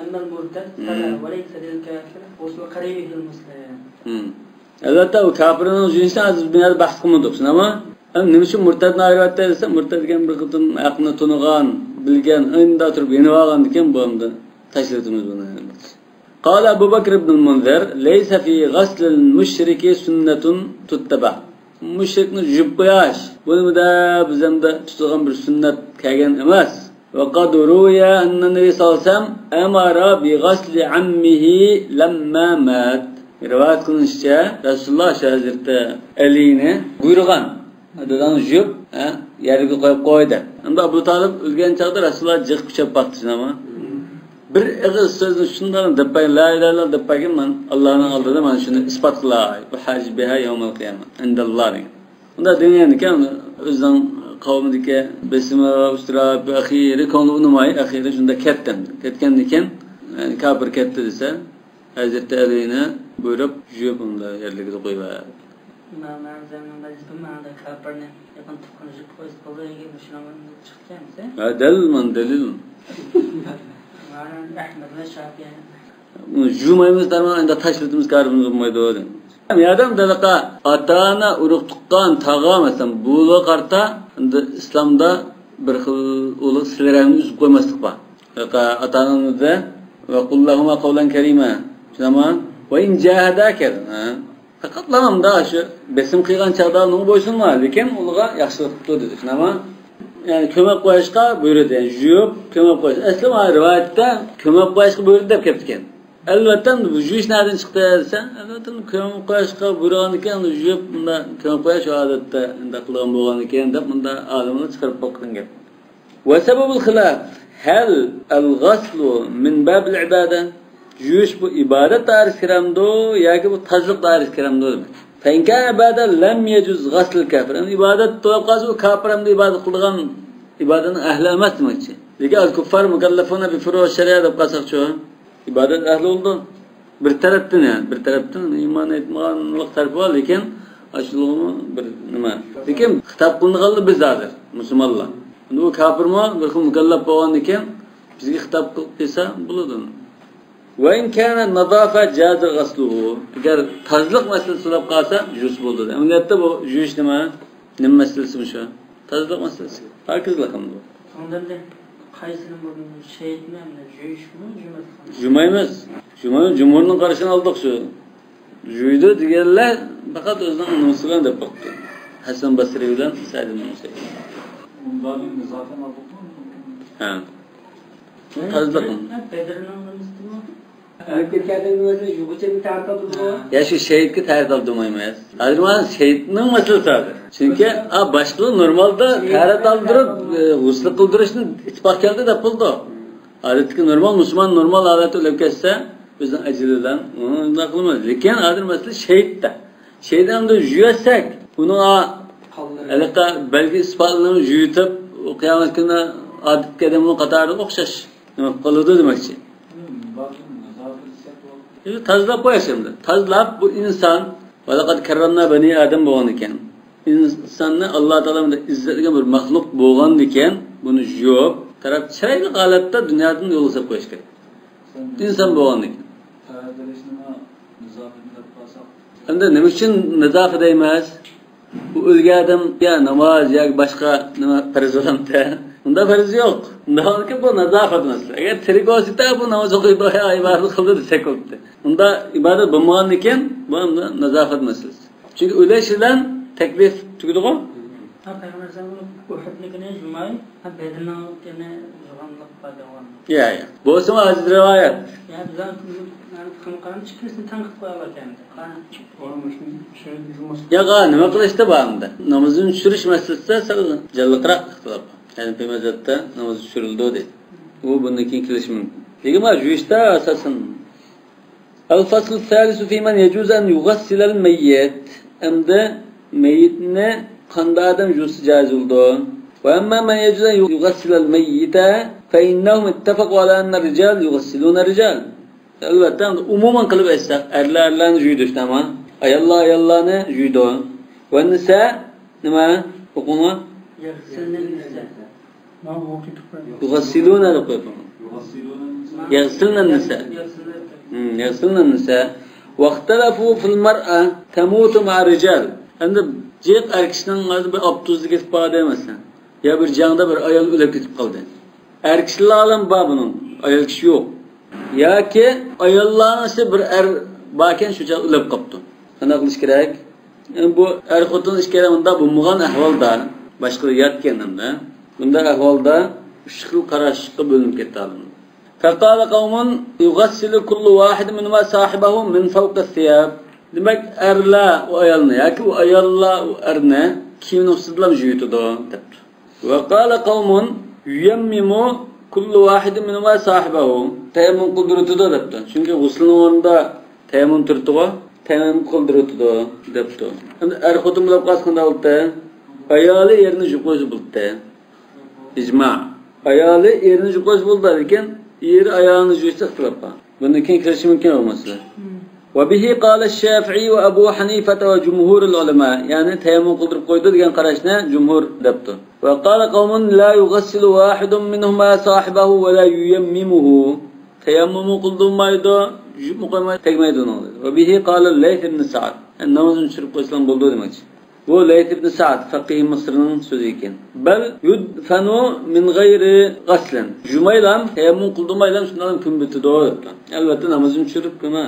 أما المرتد فلا، ھم. وليس للكافر غسل قريبه المسلم. ھم. ئەلۋەتتە، ئۇ كاپىرنىڭ جىنسى ھازىر بىز بۇ يەردە بەھس قىلمىدۇق، شۇنداقمۇ؟ ئەمما نېمە ئۈچۈن مۇرتەدنى ئايرىۋەتتى دېسە، مۇرتەد دېگەن بىر قېتىم ھەقنى تونۇغان، بىلگەن، ئىندا تۇرۇپ يېنىۋالغاندىكىن، بۇ ئەمدى تاشلىۋېتىمىز بۇنى. قال أبو بكر بن المنذر ليس في غسل المشرك سنة تتبع. مۇشرىكنى يۇيۇپ قويۇش، بۇنى دە بىز ئەمدى تۇتىدىغان بىر سۈننەت كەلگەن ئەمەس. وقد روي أن النبي صلى الله عليه وسلم أمر بغسل عمه لما مات. رىۋايەت قىلىنىشىچە، رەسۇلۇللاھ شۇ ھەزرىتى ئەلىنى بۇيرۇغان، داداڭنى يۇيۇپ، ھە، يەرگە قويۇپ قوي دەپ. ئەمدى ئەبۇ تالىپ ئۆلگەن چاغدا رەسۇلۇللاھ جىق كۈچەپ باقتى، شۇنداقمۇ؟ بىر ئېغىز سۆزنى شۇنداق دەپ بەرگەن، لا ئىلاھە ئىللاللاھ دەپ بەرگەن، مەن ئاللاھنىڭ ئالدىدا مانا شۇنى ئىسپات قىلاي. أحاج بها يوم القيامة عند الله دېگەن. ئۇنداق دېگەندىكىن، ئۆزىنىڭ قەۋمىدىكى بېسىمىغا ئۇچراپ، ئاخىرى كۆڭلى ئۇنىماي، ئاخىرى شۇنداق كەتتى. كەتكەندىن كېيىن، يەنى كاپىر كەتتى دېسە، ھەزرىتى ئەلىنى بۇيرۇپ، يۇيۇپ، ئۇندا يەرلىكىدە قويۇۋەر. ئىمام ئەزەمنىڭ مەزھىپىمۇ ئاندا كاپىرنى يېقىن تۇغقىنى يۇيۇپ قويسا بولىدۇ دېگەن مۇشۇنىڭ چىقىپتۇ ئەمىسە. ھە، دەلىل مانا، دەلىل. مانا ئەھمەد ۋە شافىئى. ئۇنى يۇمايمىز، دەرمان ئەمدى تاشلىتىمىز، كارىمىز بولمايدۇ دېدى. ياردەم دېدىقا، ئاتا-ئانا، ئۇرۇق-تۇغقان، تاغا، مەسىلەن، بۇلارغا قارىتا ئەمدى ئىسلامدا بىر خىل ئۇلۇغ سىلە-رەھىمنى ئۈزۈپ قويماسلىق بار. ئاتا-ئانىڭىزدا، وقل لهما قولا كريما. شۇنداقمۇ؟ وإن جاهداك. ھە. پەقەتلا مۇنداق شۇ بېسىم قىلغان چاغدا ئۇنىڭغا بويسۇنما، لېكىن ئۇلارغا ياخشىلىق قىلىپ تۇر دېدى، شۇنداقمۇ؟ يەنى كۆمەپ قويۇشقا بۇيرۇدى، يەنى يۇيۇپ كۆمەپ قويۇش. ئەسلى مانا رىۋايەتتە كۆمەپ قويۇشقا بۇيرۇدى دەپ كەپتىكەن. ئەلۋەتتە، بۇ يۇيۇش نەدىن چىقتى دېسە، ئەلۋەتتە، كۆمۈپ قويۇشقا بۇيرۇغاندىكىن، يۇيۇپ مۇنداق كۆمۈپ قويۇش ئادەتتە ئۇنداق قىلغان بولغاندىكىن دەپ، مۇنداق ئالىملار چىقىرىپ باققان گەپ. وسبب الخلاف، هل الغسل من باب العبادة؟ يۇيۇش بۇ ئىبادەت دائىرىسىگە كىرەمدۇ ياكى بۇ تازىلىق دائىرىسىگە كىرەمدۇ دېمەك. فإن كان عبادة لم يجز غسل الكافر. ئەمدى ئىبادەت بولۇپ قالسا، ئۇ كاپىر ئەمدى ئىبادەت قىلىدىغان ئىبادەتنىڭ ئەھلى ئەمەس دېمەكچى. لېكىن الكفار مكلفون بفروع الشريعة دەپ قالساقچۇ؟ ئىبادەت ئەھلى بولىدۇ. بىر تەرەپتىن، يەنى بىر تەرەپتىن ئىمان ئېيتمىغانلىق تەرىپى بار، لېكىن ئاشۇلىرىمۇ بىر نېمە. لېكىن خىتاب قىلىنغانلار بىز ھازىر، مۇسۇلمانلار. ئەمدى ئۇ كاپىرمۇ بىر خىل مۇكەللەپ بولغاندىكىن، بىزگە خىتاب قىلىپ قىلسا بولىدۇ. وإن كان نظافة جاز غسله. ئەگەر تازىلىق مەسىلىسى بولۇپ قالسا، يۇيسا بولىدۇ. ئەمەلىيەتتە بۇ يۇيۇش نېمە؟ نېمە مەسىلىسىمۇ شۇ؟ تازىلىق مەسىلىسى. پاكىزلىق ئەمدى بۇ. ئۇندا ئەمدى قايسىنى بۇ، شېھىتنى ئەمدى يۇيۇشمۇ، يۇيماسلىقمۇ؟ يۇمايمىز. يۇمايمىز. جۇمھۇرنىڭ قارىشىنى ئالدۇق شۇ. يۇيىدۇ دېگەنلەر پەقەت ئۆزىنىڭ ئىنىمىسى بىلەن دەپ باقتى. ھەسەن بەسرى بىلەن سەئىد ئىبن مۇسەييىب. ئۇنداقنى نىزاتەن ئالدۇقمۇ؟ ھە. تازىلىق. بەدرنىڭ نېمىسىدىمۇ؟ ئۆلۈپ كەتكەندىن كېيىن يۇغۇچىنى تەرەت ئالدۇرىدۇ. يا شۇ شېھىتكە تەرەت ئالدۇرمايمىز. ھازىر مانا شېھىتنىڭ مەسىلىسى ھازىر. چۈنكى، ئا، باشقىلار نورمالدا تەرەت ئالدۇرۇپ، ئە، غۇسل قىلدۇرۇشنى ئىتتىپاق كەلدى دەپ بولىدۇ. ئادەتتىكى نورمال مۇسۇلمان نورمال ھالەتتە ئۆلۈپ كەتسە، ئۆزىنىڭ ئەجىلى بىلەن ئۇنى ئۇنداق قىلىمىز. لېكىن ھازىر مەسىلە شېھىتتە. شېھىتنى ئەمدى يۇيۇۋەتسەك، ئۇنىڭ، ئا، ھېلىقى بەلگە ئىسپاتلىرىنى يۇيۇتۇپ، ئۇ قىيامەت كۈنى ئادەتتىكى ئادەمنىڭ قاتارىغا ئوخشاش نېمە قىلىدۇ دېمەكچى. تازىلاپ قويايسىز ئەمدى. تازىلاپ بۇ ئىنسان، ۋەلەقەد كەررەمنا بەنى ئادەم بولغان ئىكەن. ئىنساننى ئاللا تائالا بۇنداق ئىززەتلىگەن بىر مەخلۇق بولغان ئىكەن، بۇنى يۇيۇپ، تەرەپ چىرايلىق ھالەتتە دۇنيادىن يولغا سېلىپ قويۇش كېرەك. ئىنسان بولغان ئىكەن. ئەمدى نېمە ئۈچۈن نازافە دەيمىز؟ بۇ ئۆلگەن ئادەمگە ناماز ياكى باشقا نېمە پەرز بولامتى؟ ئۇنداق پەرز يوق. ئۇنداق بۇ نازافەت مەسىلىسى. ئەگەر تىرىك بولسا بۇ ناماز ئوقۇيدۇ يا ئىبادەت قىلدى دېسەك بولدى. ئۇنداق ئىبادەت بولمىغاندىكىن بۇ ئەمدى نازافەت مەسىلىسى. چۈنكى ئۆلۈش بىلەن تەكلىف تۈگىدىغۇ. ھە، پەيغەمبەر ئەلەيھىسسالام ئۇھۇدنىڭكىنى يۇماي، ھە، بەدىنىڭكىنى يۇغانلىق بار دەۋام. يا، يا. بولسىمۇ ھازىر رىۋايەت. يا، بىزلەر خىمقارنى ئىككىسىنى تەڭ قىلىپ قويالاركەن. يا، نېمە قىلىشتا بار ئەمدى؟ نامىزىنى چۈشۈرۈش مەسىلىسىدە سەل جانلىقراق ئىختىلاپ بار. ھەنىپىي مەزھەپتە نامىزى چۈشۈرۈلىدۇ دەيدۇ. ئۇ بۇندىن كېيىن كېلىشى مۇمكىن. لېكىن مانا جۇيۇشتا ئاساسەن الفصل الثالث في من يجوز أن يغسل الميت. ئەمدى مەييىتنى قانداق ئادەم يۇيسا جايىز بولىدۇ؟ وأما من يجوز أن يغسل الميت فإنهم اتفقوا على أن الرجال يغسلون الرجال. ئەلۋەتتە، ئەمدى ئومۇمەن قىلىپ ئېيتساق، ئەرلەر ئەرلەرنى يۇيىدۇ، ئىشتە ئەمما ئاياللار ئاياللارنى يۇيىدۇ. والنساء، نېمە؟ ئوقۇڭا. يغسلن النساء. يغسلون دەپ قويۇپمۇ؟ يغسلن النساء. ھىم، يغسلن النساء. واختلفوا في المرأة تموت مع الرجال. ئەمدى جىق ئەر كىشىنىڭ ھازىر بىر ئاپتوبۇستا كېتىپ قالدى، مەسىلەن. يا بىر جەڭدە بىر ئايال ئۆلۈپ كېتىپ قالدى. ئەر كىشىلەر ئالەم بار بۇنىڭ، ئايال كىشى يوق. ياكى ئاياللارنىڭ ئىچىدە بىر ئەر باركەن، شۇ چاغ ئۆلۈپ قاپتۇ. قانداق قىلىش كېرەك؟ يەنى بۇ ئەر خوتۇن ئىككىيلەن ئۇنداق بولمىغان ئەھۋالدا، باشقىلار ياتكەن ئەمدى. بۇنداق ئەھۋالدا ئۈچ خىل قاراشقا بۆلۈنۈپ كەتتى ئالىملار. فقال قوم يغسل كل واحد منهما صاحبه من فوق الثياب. دېمەك، ئەرلەر ئۇ ئايالنى ياكى ئۇ ئاياللار ئۇ ئەرنى كىيىمنىڭ ئۈستىدىلا يۇيۇۋېتىدۇ، دەپتۇ. وقال قوم ييمم كل واحد منهما صاحبه. تەيەممۇم قىلدۇرۇۋېتىدۇ، دەپتۇ. چۈنكى غۇسلىنىڭ ئورنىدا تەيەممۇم تۇرۇپتىغۇ، تەيەممۇم قىلدۇرۇۋېتىدۇ، دەپتۇ. ئەمدى ئەر خوتۇن بولۇپ قالسا قانداق بولاتتى؟ ئايالى ئېرىنى يۇيۇپ قويسا بولاتتى. ئىجما. ئايالى ئېرىنى يۇيۇپ قويسا بولىدۇ، لېكىن ئېرى ئايالىنى يۇيۇشتا ئىختىلاپ بار. بۇندىن كېيىن كىرىشى مۇمكىن بۇ مەسىلە. وبه قال الشافعي وأبو حنيفة وجمهور العلماء. يەنى تەيەممۇم قىلدۇرۇپ قويىدۇ دېگەن قاراشنى جۇمھۇر دەپتۇ. وقال قوم لا يغسل واحد منهما صاحبه ولا ييممه. تەيەممۇممۇ قىلدۇرمايدۇ، يۇيۇپمۇ قويمايدۇ، تەگمەيدۇ ئۇنىڭغا. وبه قال الليث بن سعد. يەنى نامىزىنى چۈشۈرۈپ قويسىلا بولىدۇ دېمەكچى. بۇ لەيس ئىبن سەئد، فەقىھ مىسىرنىڭ سۆزى ئىكەن. بەل يۇدفەنۇ مىن غەيرى غەسلىن. يۇمايلام، تەيەممۇم قىلدۇرمايلام شۇنداقلا كۆمۈۋېتىدۇ دەپتۇ. ئەلۋەتتە، نامىزىنى چۈشۈرۈپ كۆمە.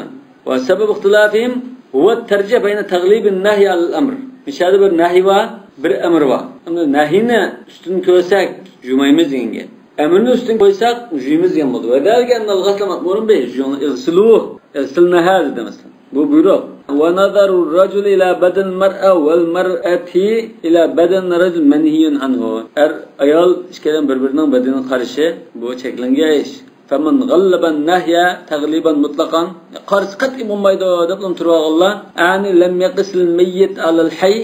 ۋە سەبەب ئىختىلافىھىم ھۇۋە تەرجىھ بەينە تەغلىبىن نەھي ئەلەل ئەمر. مىشەدە بىر نەھي بار، بىر ئەمر بار. ئەمدى نەھينى ئۈستۈن كۆرسەك، يۇمايمىز دېگەن گەپ. ئەمرنى ئۈستۈن قويساق، يۇيىمىز دېگەن بولدى. ۋە دەلىكە ئەننەل غەسلە مەئمۇرۇن بىھ، يۇيۇڭ، ئىغسىلۇ، ئىغسىلنەھا دېدى مەسىلەن. بۇ بۇيرۇق. ۋە نەزەرۇر رەجۇلى ئىلە بەدەنىل مەرئە ۋەل مەرئەتى ئىلە بەدەنىر رەجۇل مەنھىيۇن ئەنھۇ. ئەر، ئايال ئىككىلەن بىر-بىرىنىڭ بەدىنىگە قارىشى، بۇ چەكلەنگەن ئىش. فەمەن غەللەبەن نەھيە تەغلىبەن مۇتلەقەن. قارىسا قەتئىي بولمايدۇ دەپلا تۇرۇۋالغانلار. ئەنى لەم يەقىسىل مەييىت ئەلەل ھەي.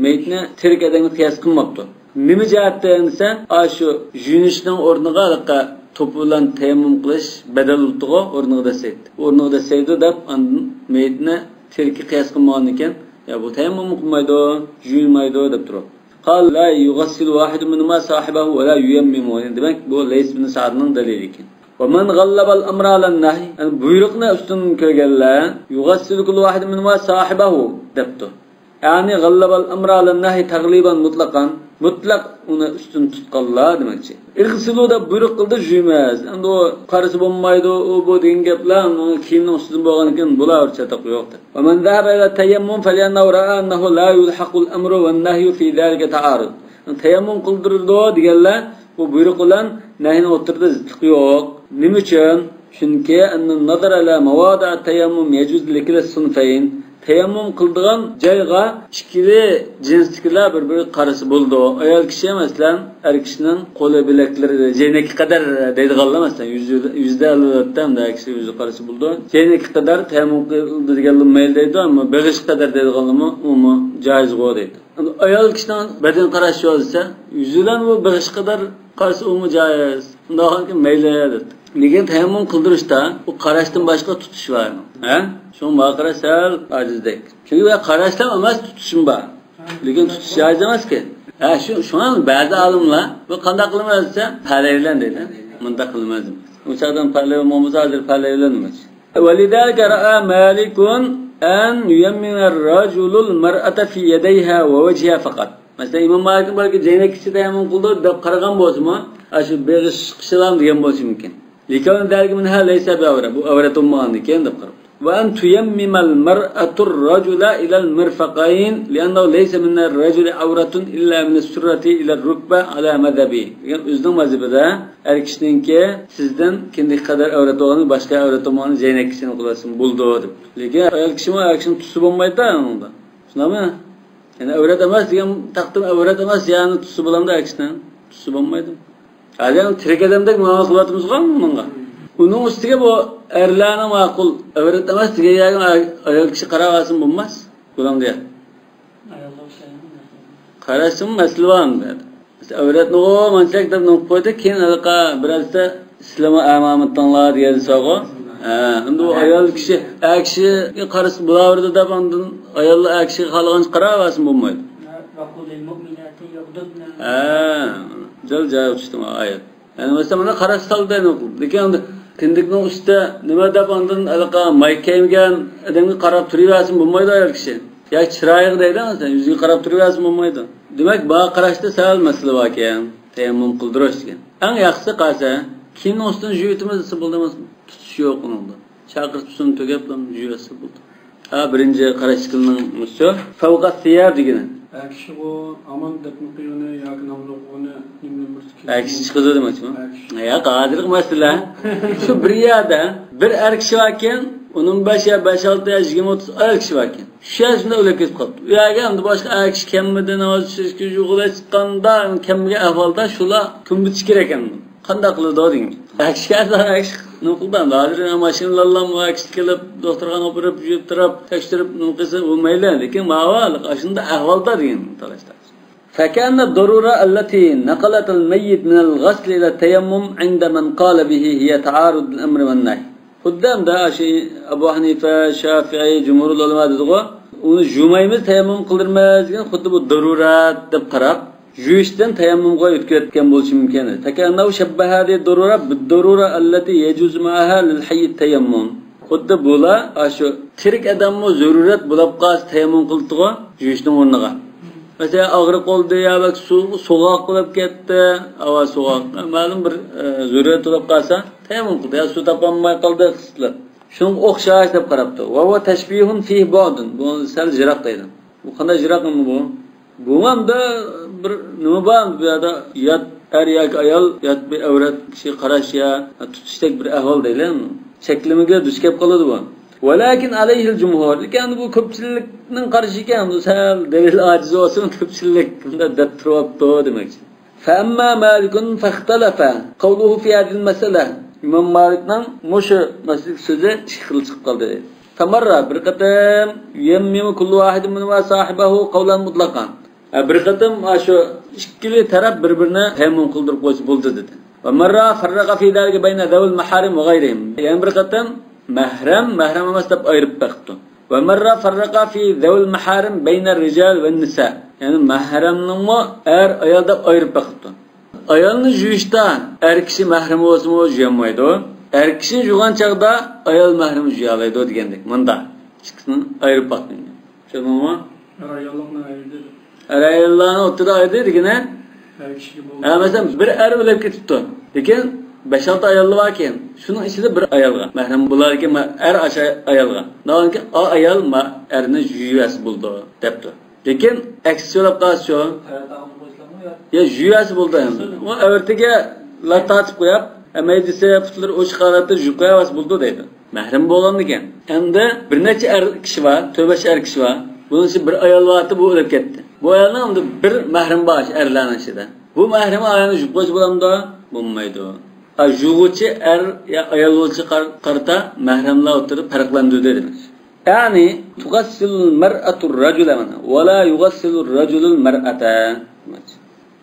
مېيىتنى تىرىك ئادەمگە قىياس قىلماپتۇ. نېمە جەھەتتىن دېسە، ئاشۇ يۇيۇنۇشنىڭ ئورنىغا ھېلىقى توپا بىلەن تەيەممۇم قىلىش بەدەل بولىدىغۇ، ئورنىغا دەسسەيدۇ. ئورنىغا دەسسەيدۇ دەپ، ئاندىن مېيىتنى تىرىككە قىياس قىلمىغاندىكىن، يا بۇ تەيەممۇممۇ قىلمايدۇ، يۇيمايدۇ دەپ تۇرۇپ. قال لا يغسل واحد منهما صاحبه ولا ييممه. دېمەك، بۇ لەيس بىن سەئدنىڭ دەلىلى ئىكەن. ومن غلب الأمر على النهي، يەنى بۇيرۇقنى ئۈستۈن كۆرگەنلەر، يغسل كل واحد منهما صاحبه دەپتۇ. يەنى غەللەبەل ئەمرە ئەلەن نەھي تەغلىبەن مۇتلەقەن، مۇتلەق ئۇنى ئۈستۈن تۇتقانلار دېمەكچى. ئىغسىلۇ دەپ بۇيرۇق قىلدى، يۇيىمىز. ئەمدى ئۇ قارىسا بولمايدۇ، ئۇ بۇ دېگەن گەپلەر، ئۇنىڭ كىيىمنىڭ ئۈستىدىن بولغاندىكىن بۇلار چاتاق يوق دەپ. ومن ذهب إلى التيمم فلأنه رأى أنه لا يلحق الأمر والنهي في ذلك تعارض. تەيەممۇم قىلدۇرىدۇ دېگەنلەر بۇ بۇيرۇق بىلەن نەھينىڭ ئوتتۇرىدا زىتلىق يوق. نېمە ئۈچۈن؟ چۈنكى أن النظر إلى مواضع التيمم يجوز لكلا الصنفين. تەيەممۇم قىلىدىغان جايغا ئىككىلى جىنستىكىلەر بىر-بىرىگە قارىسا بولىدۇ. ئايال كىشى، مەسىلەن، ئەر كىشىنىڭ قولى، بىلەكلىرى، جەينەككە قەدەر دەيدىغانلار، مەسىلەن، يۈزى، يۈزدە ئەلۋەتتە ئەمدى ئەر كىشى يۈزىگە قارىسا بولىدۇ. جەينەككە قەدەر تەيەممۇم قىلىدۇ دېگەنلەر مەيلى دەيدۇ، ئەمما بېغىشقا قەدەر دەيدىغانلارمۇ ئۇمۇ جايىزغۇ دەيدۇ. ئايال كىشىنىڭ بەدىنىگە قاراشى يوق دېسە، يۈزى بىلەن بۇ بېغىشقا قەدەر قارىسا ئۇمۇ جايىز. ئۇنداق بولغاندىكىن مەيلى دەپتۇ. لېكىن تەيەممۇم قىلدۇرۇشتا ئۇ قاراشتىن باشقا تۇتۇش بار. ھە؟ شۇڭا ماڭا قاراش سەل ئاجىزدەك. چۈنكى بۇ قاراشلا ئەمەس، تۇتۇشۇم بار. لېكىن تۇتۇش جايىز ئەمەسكەن. ھە، شۇ، شۇڭا بەزى ئالىملار، بۇ قانداق قىلىمىز دېسە، پەلەيلەن دەيدۇ. مۇنداق قىلىمىز دېمەيدۇ. ئۇ چاغدىن پەلەي بولمىسا، ھازىر پەلەيلەن دېمەيدۇ. ولذلك رأى مالك أن ييمم الرجل المرأة في يديها ووجهها فقط. مەسىلەن، ئىمام مالىكنىڭ بەلكى جەينەك كىشى تەيەممۇم قىلدى دەپ قارىغان بولسىمۇ، ئاشۇ بېغىش قىشىلام دېگەن بولۇشى مۇمكىن. لكون ذلك منها ليس بعورة. بۇ ئەۋرەت بولمىغاندىكىن دەپ قاراپتۇ. وأن تيمم المرأة الرجل إلى المرفقين لأنه ليس من الرجل عورة إلا من السرة إلى الركبة على مذهبه. دېگەن ئۆزىنىڭ مەزھىپىدە ئەر كىشىنىڭكى سىزدىن كىندىككە قەدەر ئەۋرەت بولغىنى، باشقا ئەۋرەت بولمىغىنى جەينەك كىشىنى قىلىۋەتسىمۇ بولىدۇ دەپ. لېكىن ئايال كىشىمۇ ئەر كىشىنى تۇتسا بولمايدۇ ئۇنىڭدا. شۇنداقمۇ؟ يەنى ئەۋرەت ئەمەس دېگەن تەقدىم ئەۋرەت ئەمەس، يەنى تۇتسا بولامدۇ ئەر كىشىنى؟ تۇتسا بولمايدۇ. ھازىر تىرىك ئادەمدەك مۇئامىلە قىلىۋاتىمىزغۇ ئۇنىڭغا. ئۇنىڭ ئۈستىگە بۇ ئەرلەرنىڭ ماقۇل ئەۋرەت ئەمەس دېگەن يەرگە ئايال كىشى قاراۋالسىمۇ بولماس. بۇلام دېگەن. قاراشتىمۇ مەسىلە بار ئۇندا. ئەۋرەتنىغۇ مانچەك دەپ نوقۇپ قويدى، كېيىن ھېلىقى بىرەرسى سىلەرمۇ ئەمامىتىڭلار دېگەن سوغۇ. ھە، ئەمدى ئۇ ئايال كىشى، ئەر كىشىگە قارىسا بولاۋېرىدۇ دەپ ئاندىن ئاياللار ئەر كىشىگە خالىغانچە قاراۋەرسىمۇ بولمايدۇ. ھە، دەل جايىغا چۈشتى ئايەت. يەنى مەسىلەن، مانا قاراش سالدى، لېكىن ئاندىن كىندىكنىڭ ئۈستىدە نېمە دەپ ئاندىن ھېلىقى مايكا كىيمىگەن ئادەمگە قاراپ تۇرۇۋەرسىمۇ بولمايدۇ ئايال كىشى. ياكى چىرايىغا دەيدۇ، مەسىلەن، يۈزىگە قاراپ تۇرۇۋەرسىمۇ بولمايدۇ. دېمەك، ماڭا قاراشتا سەل مەسىلە باركەن، تەيەممۇم قىلدۇرۇش دېگەن. ئەڭ ياخشىسى قالسا، كىيىمنىڭ ئۈستىنى يۇيۇۋېتىمىز دېسە بولدى ئەمەسمۇ؟ تۇتۇش يوق ئۇنىڭدا. چاقىرتىپ سۇنى تۈگەپ يۇيۇۋەتسە بولدى. ھا، بىرىنچى قاراش شەكلىنىڭ مۇشۇ. فوق الثياب دېگىنى. ئەر كىشىغۇ ئامان دەپنە قىلغىنى ياكى ناماز ئوقۇغىنى نېمىدىن بىرسى ئەر كىشى چىقىدۇ دېمەكچىمۇ؟ ئەر كىشى. ياق، ھازىرقى مەسىلە. شۇ بىر يەردە بىر ئەر كىشى باركەن، ئۇنىڭ بەش يا بەش، ئالتە يا يىگىرمە، ئوتتۇز ئايال كىشى باركەن. شۇ يەر شۇنداق ئۆلۈپ كېتىپ قاپتۇ. ئۇ يەرگە ئەمدى باشقا ئەر كىشى كەلمىدى، ناماز ئۈچۈشكە يۇغۇلاشقاندا، كەلمىگەن ئەھۋالدا شۇلار كۆمۈۋېتىش كېرەك ئەمدى. قانداق قىلىدۇ دېگەن. ئەكشى كەلسە، ئەكشى نېمە قىلدى ئەمدى؟ ھازىر ماشىنىلارلا ئەكشى كېلىپ، دوختۇرخانىغا ئاپىرىپ، يۇيۇپ تۇرۇپ، تەكشۈرۈپ، نېمە قىلسا بولمايدۇ. لېكىن ماۋۇ ئاشۇنداق ئەھۋالدا دېگەن تالاشتا. فكأن الضرورة التي نقلت الميت من الغسل إلى التيمم عند من قال به هي تعارض الأمر والنهي. خۇددى ئەمدى شۇ ئەبۇ ھەنىفە، شافىئىي، جۇمھۇرۇل ئۆلىما دېدىغۇ، ئۇنى يۇمايمىز، تەيەممۇم قىلدۇرىمىز دېگەن خۇددى بۇ دەرۇرەت دەپ قاراپ، يۇيۇشتىن تەيەممۇمغا ئۆتكۈزۈۋەتكەن بولۇشى مۇمكىن. فكأنه شبه هذه الضرورة بالضرورة التي يجوز معها للحي التيمم. خۇددى بۇلار ئاشۇ تىرىك ئادەممۇ زۆرۈرەت بولاپ قالسا تەيەممۇم قىلىدىغۇ يۇيۇشنىڭ ئورنىغا. مەسىلەن، ئاغرىق بولدى يا بەك سۇ-، سوغۇق بولۇپ كەتتى. ھاۋا سوغۇق. مەلۇم بىر، ئە، زۆرۈرەت بولاپ قالسا، تەيەممۇم قىلدى. يا سۇ تاپالماي قالدى، قىسىتلىق. شۇنىڭغا ئوخشاش دەپ قاراپتۇ. وهو تشبيه فيه بعد. بۇ سەل يىراق دەيدۇ. بۇ قانداق يىراق ئەمدى بۇ؟ بۇ ئەمدى بىر نېمە بار ئەمدى بۇ يەردە؟ يات ئەر ياكى ئايال، يات بىر ئەۋرەت كىشىگە قاراش يا تۇتۇشتەك بىر ئەھۋال دەيلى. چەكلىمىگە دۇچ كەپ قالىدۇ بۇ. ولكن عليه الجمهور. لېكىن ئەمدى بۇ كۆپچىلىكنىڭ قارىشى ئىكەن، بۇ سەل دەلىل ئاجىز بولسىمۇ، كۆپچىلىك بۇنداق دەپ تۇرۇۋاپتۇ دېمەكچى. فأما مالك فاختلف قوله في هذه المسألة. ئىمام مالىكنىڭ مۇشۇ مەسىلىدىكى سۆزى ئىككى خىل چىقىپ قالدى. فمرة، بىر قېتىم، ييمم كل واحد منهما صاحبه قولا مطلقا. ھە، بىر قېتىم ئاشۇ ئىككىلى تەرەپ بىر-بىرىنى تەيەممۇم قىلدۇرۇپ قويسا بولدى دېدى. ومرة فرق في ذلك بين ذوي المحارم وغيرهم. يەنە بىر قېتىم مەھرەم، مەھرەم ئەمەس دەپ ئايرىپ بەقىپتۇ. ومرة فرق في ذوي المحارم بين الرجال والنساء. يەنى مەھرەمنىڭمۇ ئەر، ئايال دەپ ئايرىپ بېقىپتۇ. ئايالنى يۇيۇشتا ئەر كىشى مەھرىمى بولسىمۇ يۇيالمايدۇ. ئەر كىشى يۇغان چاغدا ئايال مەھرىمى يۇيالايدۇ دېگەندەك. مۇندا ئىككىسىنى ئايرىپ باقتىم. چۈشەندىڭىزمۇ؟ ئەر ئاياللىقنى ئايرىدى. ئەر ئاياللارنى ئوتتۇرىدا ئايرىدى دېگىنى. ئەر كىشىگە بولدى. ھە، مەسىلەن، بىر ئەر ئۆلۈپ كېتىپتۇ. لېكىن بەش-ئالتە ئايالى باركەن، شۇنىڭ ئىچىدە بىر ئايالغا مەھرەم بولاركەن، مە-، ئەر ئاشۇ ئايالغا. ناھايىتى ئا ئايال ما-، ئەرنى يۇيۇۋەرسە بولىدۇ، دەپتۇ. لېكىن ئەكسىچە بولۇپ قالسىچۇ؟ يا يۇيۇۋەرسە بولىدۇ ئەمدى. ئۇ ئەۋرىتىگە لات تارتىپ قويۇپ، ئەمەي دېسە، پۇتلىرى ئوچۇق ھالەتتە يۇيۇپ قويۇۋەرسە بولىدۇ دەيدۇ. مەھرىم بولغاندىكىن. ئەمدى بىر نەچچە ئەر كىشى بار، تۆت-بەش ئەر كىشى بار. بۇنىڭ ئىچىدە بىر ئايال بار ئىدى، بۇ ئۆلۈپ كەتتى. بۇ ئايالنىڭ ئەمدى بىر مەھرىمى بار شۇ ئەرلەرنىڭ ئىچىدە. بۇ مەھرىمى ئايالنى يۇيۇپ قويسا بولامدۇ؟ بولمايدۇ. ھا، يۇغۇچى ئەر يا ئايال بولۇشىغا قار-، قارىتا مەھرەملەر ئوتتۇرىدا پەرقلەندۈردى دېمەكچى. يەنى، تغسل المرأة الرجل مانا، ولا يغسل الرجل المرأة.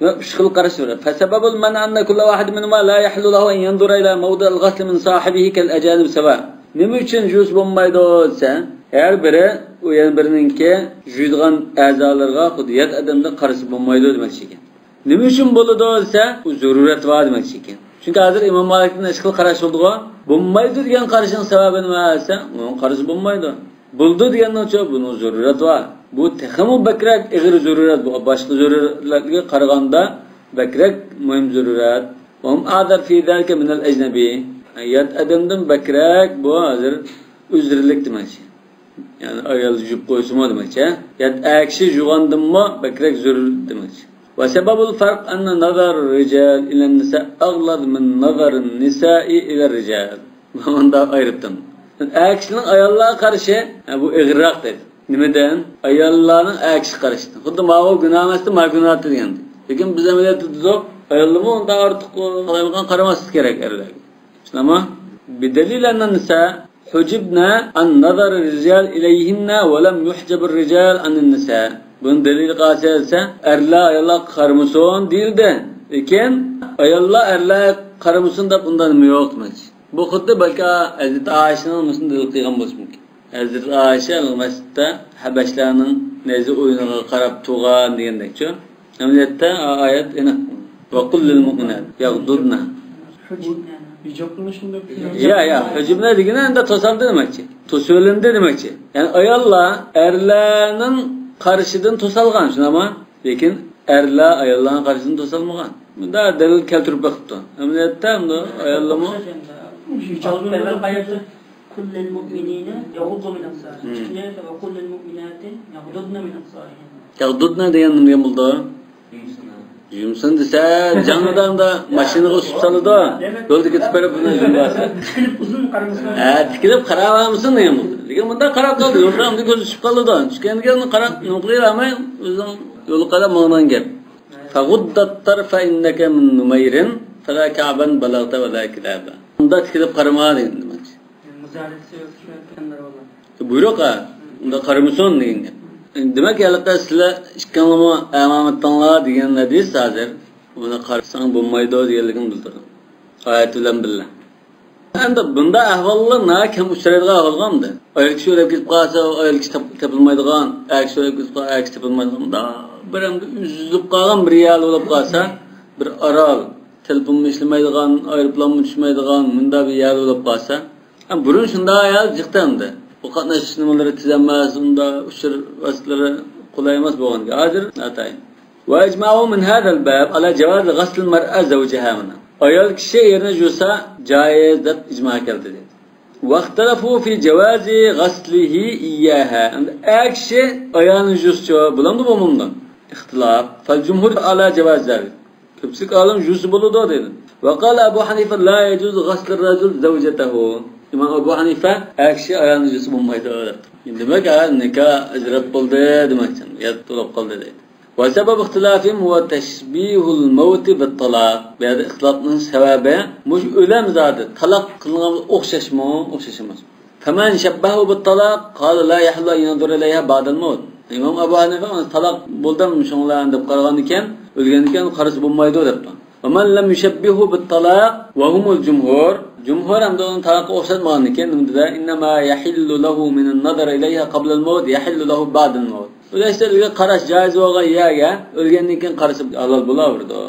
ۋە ئۈچ خىل قاراش بار. فسبب المنع أن كل واحد منهما لا يحل له أن ينظر إلى موضع الغسل من صاحبه كالأجانب سواء. نېمە ئۈچۈن جۇس بولمايدۇ دېسە، ھەر بىرى ئۇ يەنە بىرىنىڭكى جۇيىدىغان ئەزالىرىغا خۇددى يات ئادەمدىن قارىسا بولمايدۇ دېمەكچى ئىكەن. نېمە ئۈچۈن بولىدۇ دېسە، ئۇ زۆرۈرەت بار دېمەكچى ئىكەن. چۈنكى ھازىر ئىمام مالىكتىن ئىككى خىل قاراش بولدىغۇ. بولمايدۇ دېگەن قارىشىنىڭ سەۋەبى نېمە دېسە، ئۇنىڭ قارىسا بولمايدۇ. بولىدۇ دېگەننىڭچۇ، بۇنىڭ زۆرۈرەت بار. بۇ تېخىمۇ بەكرەك ئېغىر زۆرۈرەت. بۇ باشقا زۆرۈرەتلەرگە قارىغاندا بەكرەك مۇھىم زۆرۈرەت. وهم أعذر في ذلك من الأجنبي. يات ئادەمدىن بەكرەك بۇ ھازىر ئۆزرىلىك دېمەكچى. يەنى ئايال يۇيۇپ قويسىمۇ دېمەكچى. يا ئەر كىشى يۇغاندىنمۇ بەكرەك زۆرۈر دېمەكچى. وسبب الفرق أن نظر الرجال إلى النساء أغلظ من نظر النساء إلى الرجال. مۇنداق ئايرىپتىم. ئەر كىشىنىڭ ئاياللارغا قارىشى، ھە، بۇ ئېغىرراق دەيدۇ. نېمىدىن؟ ئاياللارنىڭ ئەر كىشىگە قارىشىدىن. خۇددى ماۋۇ گۇناھ ئەمەستە، ما گۇناھ دېگەندەك. لېكىن بىز ئەمەلىيەتتە دېدۇق، ئاياللارمۇ ئۇنداق ئارتۇق قالايمىقان قارىماسلىق كېرەك ئەرلەرگە. شۇنداقمۇ؟ بدليل أن النساء حجبن عن نظر الرجال إليهن ولم يحجب الرجال عن النساء. بۇنى دەلىلى قايسى دېسە، ئەرلەر ئاياللارغا قارىمىسۇن دېيىلدى. لېكىن ئاياللار ئەرلەرگە قارىمىسۇن دەپ ئۇنداق نېمە يوق دېمەكچى. بۇ خۇددى بەلكى ھەزرىتى ئائىشىنىڭ مۇشۇنى دەلىل قىلغان بولۇشى مۇمكىن. ھەزرىتى ئائىشە مەسچىتتە ھەبەشلەرنىڭ نەيزە ئويۇنىغا قاراپ تۇرغان دېگەندەكچۇ. ئەمەلىيەتتە ئايەت ئېنىق. وقل للمؤمنات يغضضن. ھىجابنى شۇنداق يا، يا، ھىجابنى دېگىنى ئەمدى توسالدى دېمەكچى. توسۇۋېلىندى دېمەكچى. يەنى ئاياللار ئەرلەرنىڭ قارىشىدىن توسالغان، شۇنداقمۇ؟ لېكىن ئەرلەر ئاياللارنىڭ قارىشىدىن توسالمىغان. بۇنداق دەلىل كەلتۈرۈپ بېقىپتۇ. ئەمەلىيەتتە ئەمدى ئاياللارمۇ قل للمؤمنين يغضوا من أبصارهم. مم. وقل للمؤمنات يغضضن من أبصارهن. يغضضن دېگەن نېمە دېگەن بولىدۇ؟ يۇمسۇن دېسە، جانلىدا ئاندا ماشىنىغا ئۇسۇپ سالىدۇ. يولدا كېتىپ بېرىپ بۇنى يۇمۇۋالسا. تىكىلىپ ئۇزۇن قارىمىسۇن. ھە، تىكىلىپ قاراۋالمىسۇن دېگەن بولىدۇ. لېكىن بۇنداق قاراپ قالدى. يولدا ئاندىن كۆزى چۈشۈپ قالىدۇ. چۈشكەندىن كېيىن قاراپ، نېمە قىلىۋالماي، ئۆزىنىڭ يولىغا قاراپ ماڭىدىغان گەپ. فغض الطرف إنك من نمير فلا كعبا بلغت ولا كلابا. ئۇنداق تىكىلىپ قارىما دېگەن دېمەكچى. مۇزالەت سۆز شۇ پەنلەر بولغان. بۇيرۇق ھە. ئۇنداق قارىمىسۇن دېگەن گەپ. دېمەك، ھېلىقى سىلەر ئىككىڭلارمۇ ئەمامەتتىڭلار دېگەن ھەدىس ھازىر. ئۇنى قارىساڭ بولمايدۇ دېگەنلىكىنى بىلدۈرىدۇ. ئايەت بىلەن بىللە. ئەمدى بۇنداق ئەھۋاللار ناھايىتى كەم ئۇچرايدىغان ئەھۋالغۇ ئەمدى. ئايال كىشى ئۆلۈپ كېتىپ قالسا، ئۇ ئايال كىشى تاپ-، تېپىلمايدىغان، ئەر كىشى ئۆلۈپ كېتىپ قالسا، ئەر كىشى تېپىلمايدىغان، مۇنداق بىر ئەمدى ئۈزۈلۈپ قالغان بىر يەر بولۇپ قالسا، بىر ئارال، تېلېفونمۇ ئىشلىمەيدىغان، ئايروپىلانمۇ چۈشمەيدىغان مۇنداق بىر يەر بولۇپ قالسا، ھەم بۇرۇن شۇنداق يەر جىقتى ئەمدى. بۇ قاتناش نېمىلىرى تېز ئەمەس، ئۇنداق ئۇچۇر ۋاسىتىلىرى قولاي ئەمەس بولغانىكەن. ھازىر ناتايىن. وأجمعوا من هذا الباب على جواز غسل المرأة زوجها منا. ئايال كىشى ئېرىنى يۇسا جائىز دەپ ئىجما كەلتۈردى. واختلفوا في جواز غسله إياها. ئەمدى ئەر كىشى ئايالىنى يۇسىچۇ، بولامدۇ، بولمامدۇ؟ اختلاف. فالجمهور على جواز ذلك. كۆپچىلىك ئالىم يۇسا بولىدۇ دېدى. وقال أبو حنيفة لا يجوز غسل الرجل زوجته. ئىمام ئەبۇ ھەنىفە ئەر كىشى ئايالىنى يۇسا بولمايدۇ دەپتۇ. دېمەك، ھە، نىكاھ ئەجرەپ قالدى دېمەكچى. يات بولۇپ قالدى دەيدۇ. وسبب اختلافهم هو تشبيه الموت بالطلاق. بۇ يەردە ئىختىلاپنىڭ سەۋەبى مۇشۇ ئۆلۈم زادى تالاق قىلىنغانغا ئوخشاشمۇ، ئوخشاش ئەمەسمۇ؟ فمن شبهه بالطلاق قال لا يحل أن ينظر إليها بعد الموت. ئىمام ئەبۇ ھەنىفە تالاق بولدى شۇڭلار دەپ قارىغاندىكىن، ئۆلگەندىن كېيىن قارىسا بولمايدۇ دەپتۇ. ومن لم يشبهه بالطلاق وهم الجمهور. جۇمھۇر ھەمدە ئۇنى تالاققا ئوخشاتمىغاندىكىن، نېمە دېدى؟ إنما يحل له من النظر إليها قبل الموت يحل له بعد الموت. ئۆلەشتە ئۆزىگە قاراش جائىز بولغان يەرگە ئۆلگەندىن كېيىن قارىسا ھالال بولاۋېرىدۇ.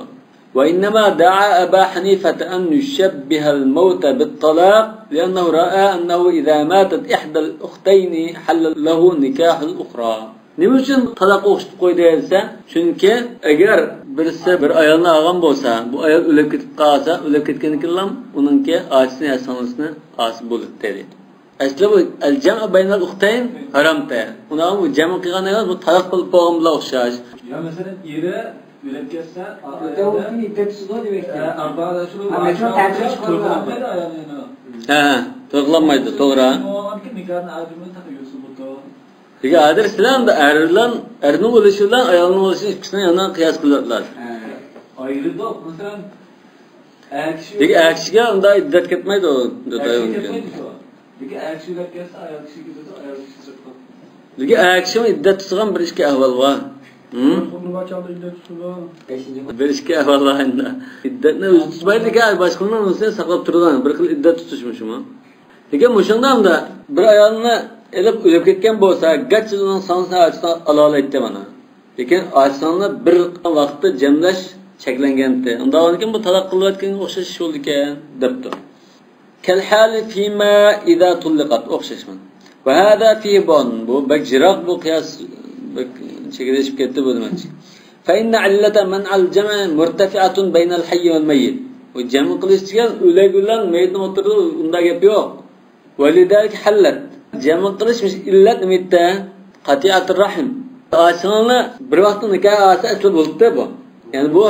وإنما دعا أبا حنيفة أن يشبه الموت بالطلاق لأنه رأى أنه إذا ماتت إحدى الأختين حل له نكاح الأخرى. نېمە ئۈچۈن تالاققا ئوخشىتىپ قويدى دېسە، چۈنكى ئەگەر بىرسى بىر ئايالنى ئالغان بولسا، بۇ ئايال ئۆلۈپ كېتىپ قالسا، ئۆلۈپ كەتكەندىن كېيىنلا ئۇنىڭكى ئاچىسىنى يا سىڭلىسىنى ئالسا بولىدۇ دېدى. ئەسلى بۇ الجمع بين الأختين ھارامتى. ئۇنىڭ بۇ جەم قىلغان ئەمەس، بۇ تالاق قىلىپ بولغان بىلەن ئوخشاش. يا مەسىلەن، ئېرى ئۆلۈپ كەتسە، ئۆتەۋاتقىنى ئىددەت تۇتىدۇ دېمەكتە. ھە، مەسىلەن، تەرتىپ چىقىرىدۇ. ھە، توي قىلالمايدۇ، توغرا. نىكاھنى ئايرىمىدى، تاقا يۈرسە بولىدۇ. لېكىن ھازىر سىلەر ئەمدى ئەر بىلەن، ئەرنىڭ ئۆلۈشى بىلەن ئايالنىڭ ئۆلۈشىنى ئىككىسىنى يەنە قىياس قىلىۋاتىسىلەر. ئايرىدۇق. مەسىلەن، ئەر كىشى لېكىن ئەر كىشىگە ئۇنداق ئىددەت كەتمەيدۇ، ئەر كىشىگە كەتمەيدۇ شۇ. لېكىن ئەر كىشى ئۆلۈپ كەتسە، ئايال كىشىگە كېتىدۇ، ئايال كىشى چىقىدۇ. لېكىن ئەر كىشىمۇ ئىددەت تۇتىدىغان بىر ئىككى ئەھۋال بار. ھىم؟ بىر ئىككى ئەھۋال بار ئەمدى. ئىددەتنى ئۆزى تۇتمايدىكەن، باشقىلارنىڭ ئۆزىنى ساقلاپ تۇرىدىغان بىر خىل ئىددەت تۇتۇشمۇ شۇمۇ؟ لېكىن مۇشۇڭدا ئەمدى بىر ئايالنى ئېلىپ ئۆلۈپ كەتكەن بولسا، گەرچە ئۇنىڭ سانىسىنى ئاچىسىنى ئالالايتتى مانا. لېكىن ئاچىسىنى بىر ۋاقىتتا جەملەش چەكلەنگەنتى. ئۇنداق بولغاندىكىن بۇ تالاق قىلىۋەتكەنگە ئوخشاش ئىش بولىدىكەن، دەپتۇ. كالحال فيما إذا طلقت، ئوخشاشمۇ؟ وهذا فيه بعد، بۇ بەك يىراق، بۇ قىياس بەك چېگرىشىپ كەتتى بۇ دېمەكچى. فإن علة منع الجمع مرتفعة بين الحي والميت. بۇ جەم قىلىش دېگەن ئۆلۈك بىلەن مېيىتنىڭ ئوتتۇرىدا ئۇنداق گەپ يوق. ولذلك حلت. جەم قىلىش مۇشۇ ئىللەت نېمىدە؟ قطيعة الرحم. ئاچىسىنى بىر ۋاقىتتا نىكاھ ئاسا ئەسلى بولۇپتۇ بۇ. يەنى بۇ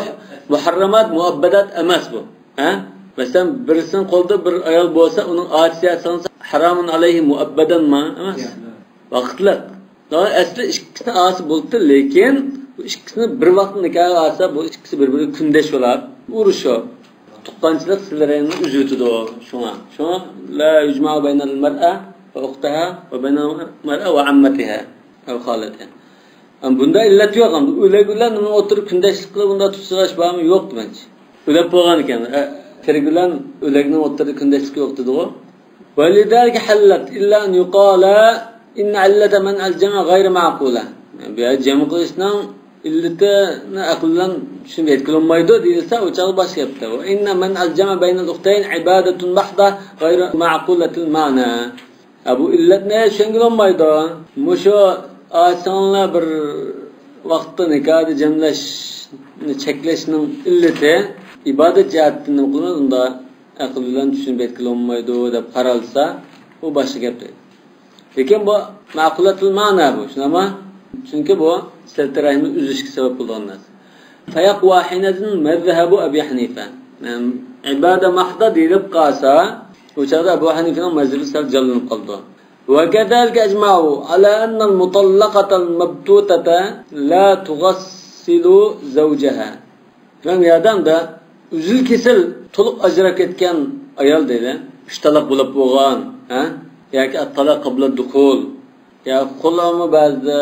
مۇھەررەمات مۇئەببەدات ئەمەس بۇ. ھە؟ مەسىلەن، بىرسىنىڭ قولىدا بىر ئايال بولسا، ئۇنىڭ ئاچىسى ياتسا، حرام عليه مۇئەببەدەنما؟ ئەمەس. ۋاقىتلىق. ئەسلى ئىككىسىنى ئاسا بولۇپتۇ، لېكىن بۇ ئىككىسىنى بىر ۋاقىتتا نىكاھقا ئالسا، بۇ ئىككىسى بىر-بىرىگە كۈندەش بولۇپ، ئۇرۇشۇپ، تۇغقانچىلىق سىلىنى ئۈزۈۋېتىدۇ. شۇڭا، شۇڭا لا يجمع بين المرأة وأختها وبين المرأة وعمتها أو خالتها. ئەمما بۇندا ئىللەت يوق. ئەمدى ئۆلۈك بىلەن ئۇنىڭ ئوتتۇرىدا كۈندەشلىك قىلىپ، بۇندا تۇتىشىدىغان ئىش بارمۇ؟ يوق دېمەكچى. ئۆلۈپ بولغان ئىكەن. ئە، تىرىك بىلەن ئۆلۈكنىڭ ئوتتۇرىدا كۈندەشلىك يوق دېدىغۇ. ولذلك حلت إلا أن يقال إن علة منع الجمع غير معقولة. بۇ يەردە جەم قىلىشنىڭ ئىللىتىنى ئەقىل بىلەن چۈشىنىپ يەتكىلى بولمايدۇ دېيىلسە، ئۇ چاغدا باشقا گەپتە. وإن منع الجمع بين الأختين عبادة محضة غير معقولة المعنى. ھە، بۇ ئىللەتنى چۈشەنگىلى بولمايدۇ. مۇشۇ ئاچىسىنى بىر ۋاقىتتا نىكاھدا جەملەشنى چەكلەشنىڭ ئىللىتى ئىبادەت جەھەتتىن نېمە قىلىمىز، ئۇندا ئەقىل بىلەن چۈشىنىپ يەتكىلى بولمايدۇ دەپ قارالسا، ئۇ باشقا گەپ دەيدۇ. لېكىن بۇ مەقۇلەتۇل مەنا بۇ، شۇنداقمۇ؟ چۈنكى بۇ سىلىتى رەھىمنى ئۈزۈشكە سەۋەب بولىدىغان نەرسە. فيقوى حينئذ مذهب أبي حنيفة. يەنى ئىبادە مەھدا دېيىلىپ قالسا، ئۇ چاغدا ئەبۇ ھەنىفىنىڭ مەزھىپى سەل جانلىنىپ قالىدۇ. وكذلك أجمعوا على أن المطلقة المبتوتة لا تغسل زوجها. مەن ياردەمدە ئۈزۈل كېسىل تولۇق ئاجراپ كەتكەن ئايال دەيدۇ. ئۈچ تالاق بولۇپ بولغان، ھە؟ ياكى الطلاق قبل الدخول. يا خۇلامۇ بەزىدە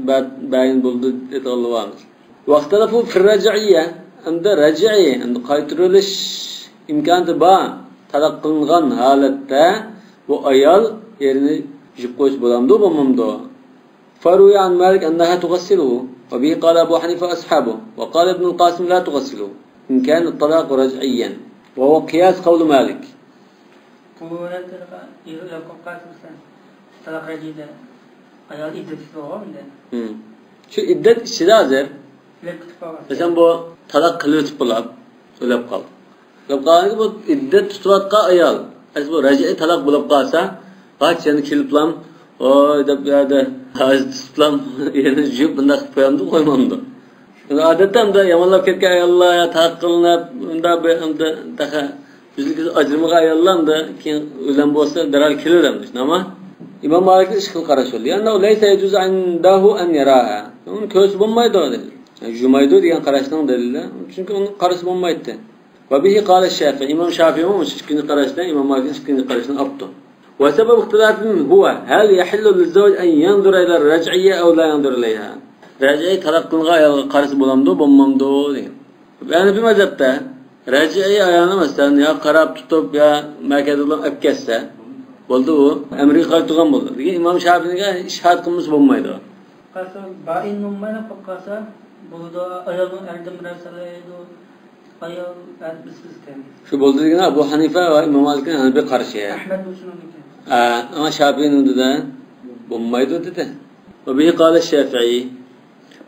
بە-، بەيىن بولدى دەيدىغانلار بار. واختلفوا في الرجعية، ئەمدى رەجئىي، ئەمدى قايتۇرۇۋېلىش ئىمكانىيىتى بار. تالاق قىلىنغان ھالەتتە بۇ ئايال ئېرىنى يۇيۇپ قويسا بولامدۇ، بولمامدۇ؟ فروي عن مالك أنها تغسله، وبه قال أبو حنيفة وأصحابه، وقال ابن القاسم لا تغسله إن كان الطلاق رجعيا، وهو قياس قول مالك. بۇ ھالەتتە ئېرى ئۆلۈپ قالسا، مەسىلەن، تالاق رەجئىيدە ئايال ئىددەت تۇتىدىغۇ ئەمدى. ھىم. شۇ ئىددەت ئىچىدە ھازىر. ئۆلۈپ كېتىپ قالغان. مەسىلەن، بۇ تالاق قىلىۋېتىپ بولاپ، ئۆلۈپ قالدى. بولۇپ قالغاندىكىن بۇ ئىددەت تۇتۇۋاتقان ئايال، ئەسلى بۇ رەجئىي تالاق بولۇپ قالسا، قاچ يەنە كېلىپلام، ۋوي دەپ بۇ يەردە ھاجەت تۇتۇپلام، يەنە يۇيۇپ بۇنداق قىلىپ قويامدۇ، قويمامدۇ؟ ئادەتتە ئەمدى يامانلاپ كەتكەن ئاياللار يا تالاق قىلىنىپ، بۇنداق بىر ئەمدى تېخى ئۈزۈل كېسىل ئاجرىمىغان ئاياللار ئەمدى كېيىن ئۆلەم بولسا دەرھال كېلىدۇ ئەمدى، شۇنداقمۇ؟ ئىمام مالىكنىڭ ئىككى خىل قارىشى بار. لأنه ليس يجوز عنده أن يراها. ئۇنى كۆرسە بولمايدۇ دەيدۇ. يۇمايدۇ دېگەن قاراشنىڭ دەلىلى. چۈنكى ئۇنى قارىسا بولمايتتى. وبه قال الشافعي. ئىمام شافىئىمۇ مۇشۇ ئىككىنچى قاراشنى، ئىمام مالىكنىڭ ئىككىنچى قارىشىنى ئاپتۇ. وسبب اختلافهم هو هل يحل للزوج أن ينظر إلى الرجعية أو لا ينظر إليها. رەجئىي تالاق قىلىنغان ئايالغا قارىسا بولامدۇ، بولمامدۇ دېگەن. ھەنەفىي مەزھەپتە رەجئىي ئايالنى، مەسىلەن، يا قاراپ تۇتۇپ، يا مەكەدە بىلەن ئەپ كەتسە، بولدى، ئۇ ئەمرىگە قايتىدىغان بولدى. لېكىن ئىمام شافىئىگە ئىشتىھاد قىلمىسا بولمايدۇ. قالسا، بائىن بولمايلا قىلىپ قالسا، بولىدۇ، ئايالنىڭ ئەردىن بىرەر سالايدۇ، ئايال ئەر بىسىز ئىكەن. شۇ بولدى دېگىنى ئەبۇ ھەنىفە ۋە ئىمام مالىكنىڭ ھەنەفىي قارىشى. ئەھمەد بولسۇن ئۇنىڭكى. ئا، ئەمما شافىئىنىڭ دېدى، بولمايدۇ دېدى. وبه قال الشافعي.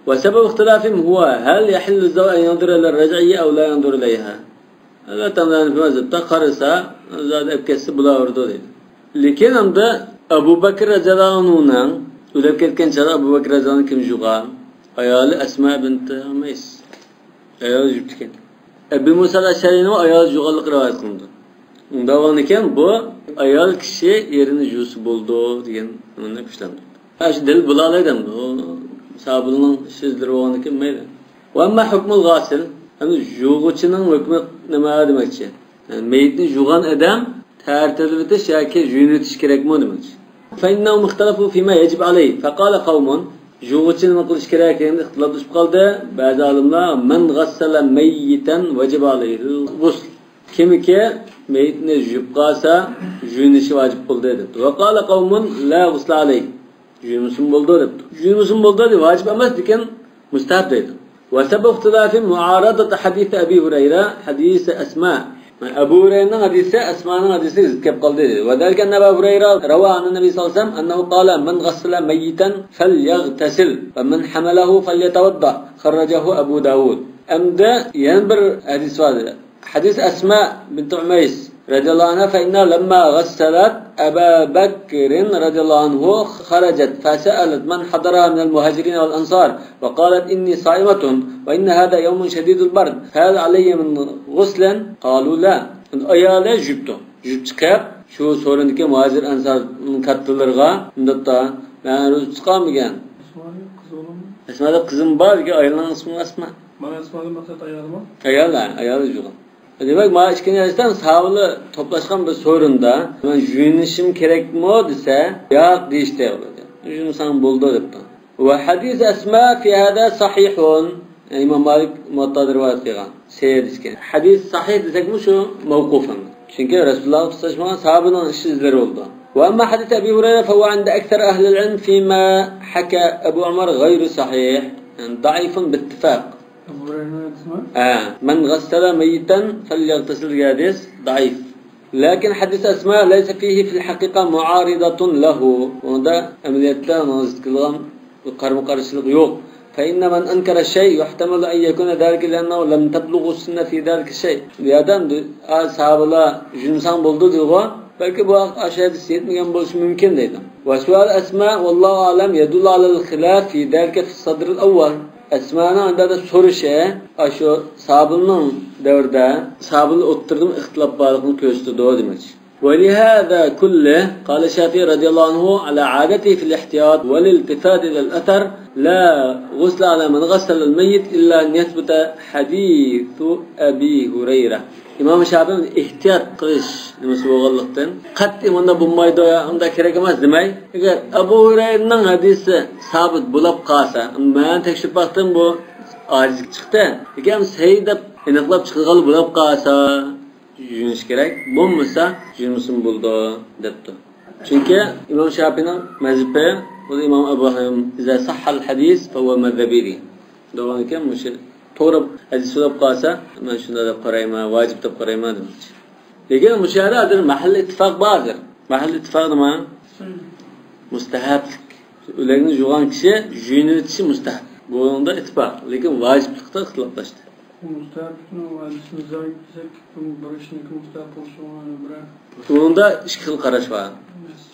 وسبب اختلافهم هو هل يحل للزوج أن ينظر إلى الرجعية أو لا ينظر إليها. ئەلۋەتتە، مەزھەپتە قارىسا، زادى ئەپ كەتسە بولاۋېرىدۇ دەيدۇ. لېكىن ئەمدى ئەبۇ بەكرى رەزىياللاھۇ ئەنھۇنىڭ ئۆلۈپ كەتكەن چاغدا ئەبۇ بەكرى رەزىياللاھۇ ئەنھۇنى كىم يۇغان؟ ئايالى ئەسما بىنتى ئۇمەيس. ئايالى يۇيۇپتىكەن. ئەبى مۇسا ئەشئەرىنىڭ ئايالى يۇغانلىقى رىۋايەت قىلىنىدۇ. ئۇنداق بولغاندىكىن بۇ ئايال كىشى ئېرىنى يۇسا بولىدۇ دېگەننى كۈچلەندۈردى. ھە، شۇ دەلىل بولالايدۇ ئەمدى. ئۇ ساھابىلەرنىڭ سۆزلىرى بولغاندىكىن مەيلى. وأما حكم الغاسل، ئەمدى يۇغۇچىنىڭ ھۆكمى نېمە دېمەكچى؟ يەنى مېيىتنى يۇغان ئادەم تەرەتلىۋېتىش ياكى يۇيۇنۇۋېتىش كېرەكمۇ دېمەكچى. فإنهم اختلفوا فيما يجب عليه، فقال قوم، يۇغۇچى نېمە قىلىش كېرەك دېگەندە ئىختىلاپلىشىپ قالدى. بەزى ئالىملار، مَنْ غَسَّلَ مَيِّتًا وَجَبَ عَلَيْهِ الْغُسْلُ. كىمكى مېيىتنى يۇيۇپ قالسا، يۇيۇنۇشى ۋاجىپ بولدى دەپتۇ. وَقَالَ قَوْمٌ لَا غُسْلَ عَلَيْهِ. يۇيۇنمىسىمۇ بولىدۇ دەپتۇ. يۇيۇنمىسىمۇ بولىدۇ دەپ، ۋاجىپ ئەمەس، لېكىن مۇستەھەب دەيدۇ. وَسَبَبُ اخْتِلَافِهِمْ مُعَارَضَةُ حَدِيثِ أَبِي هُرَيْرَةَ حَدِيثِ أَسْمَاءَ. ئەبۇ ھۇرەيرىنىڭ ھەدىسى ئەسمانىڭ ھەدىسىگە زىت كەپ قالدى. وَذَلِكَ أَنَّ أَبَا هُرَيْرَةَ رَوَى عَنِ النَّبِيِّ صَلَّى اللَّهُ عَلَيْهِ وَسَلَّمَ أَنَّهُ قَالَ، مَنْ غَسَّلَ مَيِّتًا فَلْيَغْتَسِلْ وَمَنْ حَمَلَهُ فَلْيَتَوَضَّأْ. خَرَّجَهُ أَبُو دَاوُودَ. ئەمدى يەنە بىر ھەدىس بار. حەدىس ئەسما بىنت ئۇمەيس رەزىياللاھۇ ئەنھا، فَإِنَّهَا لَمَّا غَسَّلَتْ أَبَا بَكْرٍ رَضِيَ اللَّهُ عَنْهُ خَرَجَتْ فَسَأَلَتْ مَنْ حَضَرَهَا مِنَ الْمُهَاجِرِينَ وَالْأَنْصَارِ وَقَالَتْ إِنِّي صَائِمَةٌ وَإِنَّ هَذَا يَوْمٌ شَدِيدُ الْبَرْدِ فَهَلْ عَلَيَّ مِنْ غُسْلٍ؟ قَالُوا لَا. ئايالى يۇيۇپتۇ. يۇيۇپ چىقىپ، شۇ سورۇندىكى مۇھاجىر ئەنسارنىڭ كاتتىلىرىغا، مۇنداقتا، مەن روزا تۇتقانمىكەن؟ ئەسما دەپ قىزىم بار، لېكىن ئايالنىڭ ئىسمى ئەسما. مانا ئەسما دەپ مەقسەت ئايالىمۇ؟ ئايال، ھە، ئايال يوق. دېمەك، مانا ئىككىنچى ھەدىستە ساھابىلەر توپلاشقان بىر سورۇندا، مەن يۇيۇنۇشۇم كېرەكمۇ دېسە، ياق دېيىشتى. يۇيۇنمىساڭ بولىدۇ دەپتۇ. وحديث أسماء في هذا صحيح. يەنى ئىمام مالىك مۇۋەتتادا رىۋايەت قىلغان. سەھىھ دېسىكەن. ھەدىس سەھىھ دېسەكمۇ شۇ مەۋقۇف ئەمدى. چۈنكى رەسۇلۇللاھقا تۇتاشمىغان ساھابىنىڭ ئىش ئىزلىرى بولىدۇ. وأما حديث أبي هريرة فهو عند أكثر أهل العلم فيما حكى أبو عمر غير صحيح. يەنى ضعيف باتفاق. ئەبۇ ھۇرەيرىنىڭ ھەدىسىمۇ؟ ھە، مَنْ غَسَّلَ مَيِّتًا فَلْيَغْتَسِلْ دېگەن ھەدىس ضعيف. لكن حديث أسماء ليس فيه في الحقيقة معارضة له. ئۇنىڭدا ئەمەلىيەتتە ئۇنىڭغا زىت كېلىدىغان بىر قارىمۇ قارشىلىق يوق. فإن من أنكر الشيء يحتمل أن يكون ذلك لأنه لم تبلغه السنة في ذلك الشيء. بۇ يەردە ئەمدى، ئا، ساھابىلار يۇيۇنمىساڭ بولىدۇ دېدىغۇ. بەلكى بۇ ئاشۇ ھەدىس يەتمىگەن بولۇشى مۇمكىن دەيدۇ. وسؤال أسماء والله أعلم يدل على الخلاف في ذلك في الصدر الأول. ئەسمانىڭ ئەندىدە سورىشى ئاشۇ ساھابىلەرنىڭ دەۋرىدە ساھابىلەر ئوتتۇرىدىمۇ ئىختىلاپ بارلىقىنى كۆرسىتىدۇ دېمەكچى. ولهذا كله قال الشافعي رضي الله عنه على عادته في الاحتياط والالتفات إلى الأثر لا غسل على من غسل الميت إلا أن يثبت حديث أبي هريرة. ئىمام شافىئىي ئېھتىيات قىلىش نېمىسى بولغانلىقتىن، قەتئىي مۇنداق بولمايدۇ، يا ئۇنداق كېرەك ئەمەس دېمەي. ئەگەر ئەبۇ ھۇرەيرىنىڭ ھەدىسى سابىت بولاپ قالسا، مەن تەكشۈرۈپ باقتىم، بۇ ئاجىز چىقتى. لېكىن سەھىھ دەپ ئېنىقلاپ چىقىدىغان بولاپ قالسا، يۇيۇنۇش كېرەك. بولمىسا، يۇيۇنمىسىمۇ بولىدۇ، دەپتۇ. چۈنكى ئىمام شافىئىنىڭ مەزھىپى، بۇ ئىمام ئەبۇ ھەنىفە، إذا صح الحديث فهو مذهبي دېگەن. دېگەنكى، مۇشۇ توغرا ھەدىس بولۇپ قالسا، مەن شۇنداق دەپ قارايمەن، ۋاجىپ دەپ قارايمەن دېمەكچى. لېكىن مۇشۇ يەردە ھازىر مەھەللى ئىتتىپاق بار ھازىر. مەھەللى ئىتتىپاق نېمە؟ مۇستەھەبلىك. ئۆلەكنى يۇغان كىشى يۇيۇنۇۋېتىشى مۇستەھەب. بۇنىڭدا ئىتتىپاق. لېكىن ۋاجىپلىقتا ئىختىلاپلاشتى. مۇستەھەبلىكنىڭ ھەدىسىنى زايىپ دېسەك، بۇ بىر ئىشنىڭكى مۇستەھەب بولۇشىغا بىرەر. بۇنىڭدا ئىككى خىل قاراش بار.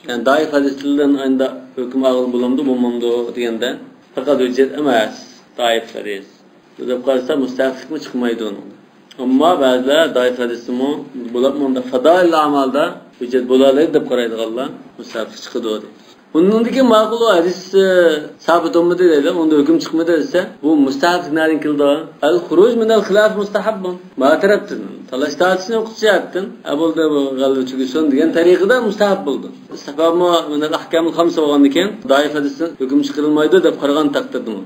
يەنى دائىف ھەدىسلەردىن ئاينىدا ھۆكۈم ئالغىلى بولامدۇ، بولمامدۇ دېگەندە، پەقەت ھۆججەت ئەمەس، دائىف ھەدىس. بۇ دەپ قارىسا، مۇستەھەبلىكمۇ چىقمايدۇ ئۇنىڭدا. ئەمما بەزىلەر دائىف ھەدىسمۇ بولۇپمۇ ئۇنداق فادائىل ئەمەلدە ھۆججەت بولالايدۇ دەپ قارايدىغانلار مۇستەھەبلىك چىقىدۇ دەيدۇ. ئۇنىڭدىن كېيىن ماقۇل ئۇ ھەدىس، ئى، سابىت بولمىدى دەيدۇ، ئۇندا ھۆكۈم چىقمىدى دېسە، بۇ مۇستەھەبلىك نەدىن كېلىدۇ؟ الخروج من الخلاف مستحب. ما تەرەپتىن، تالاش تارتىشنى يوقىتىش جەھەتتىن، ئە، بولدى، بۇ غەلۋە تۈگىسۇن دېگەن تەرىقىدە مۇستەھەب بولىدۇ. سەۋەبمۇ من الأحكام الخمسة بولغاندىكىن، دائىف ھەدىستىن ھۆكۈم چىقىرىلمايدۇ دەپ قارىغان تەقدىردىمۇ.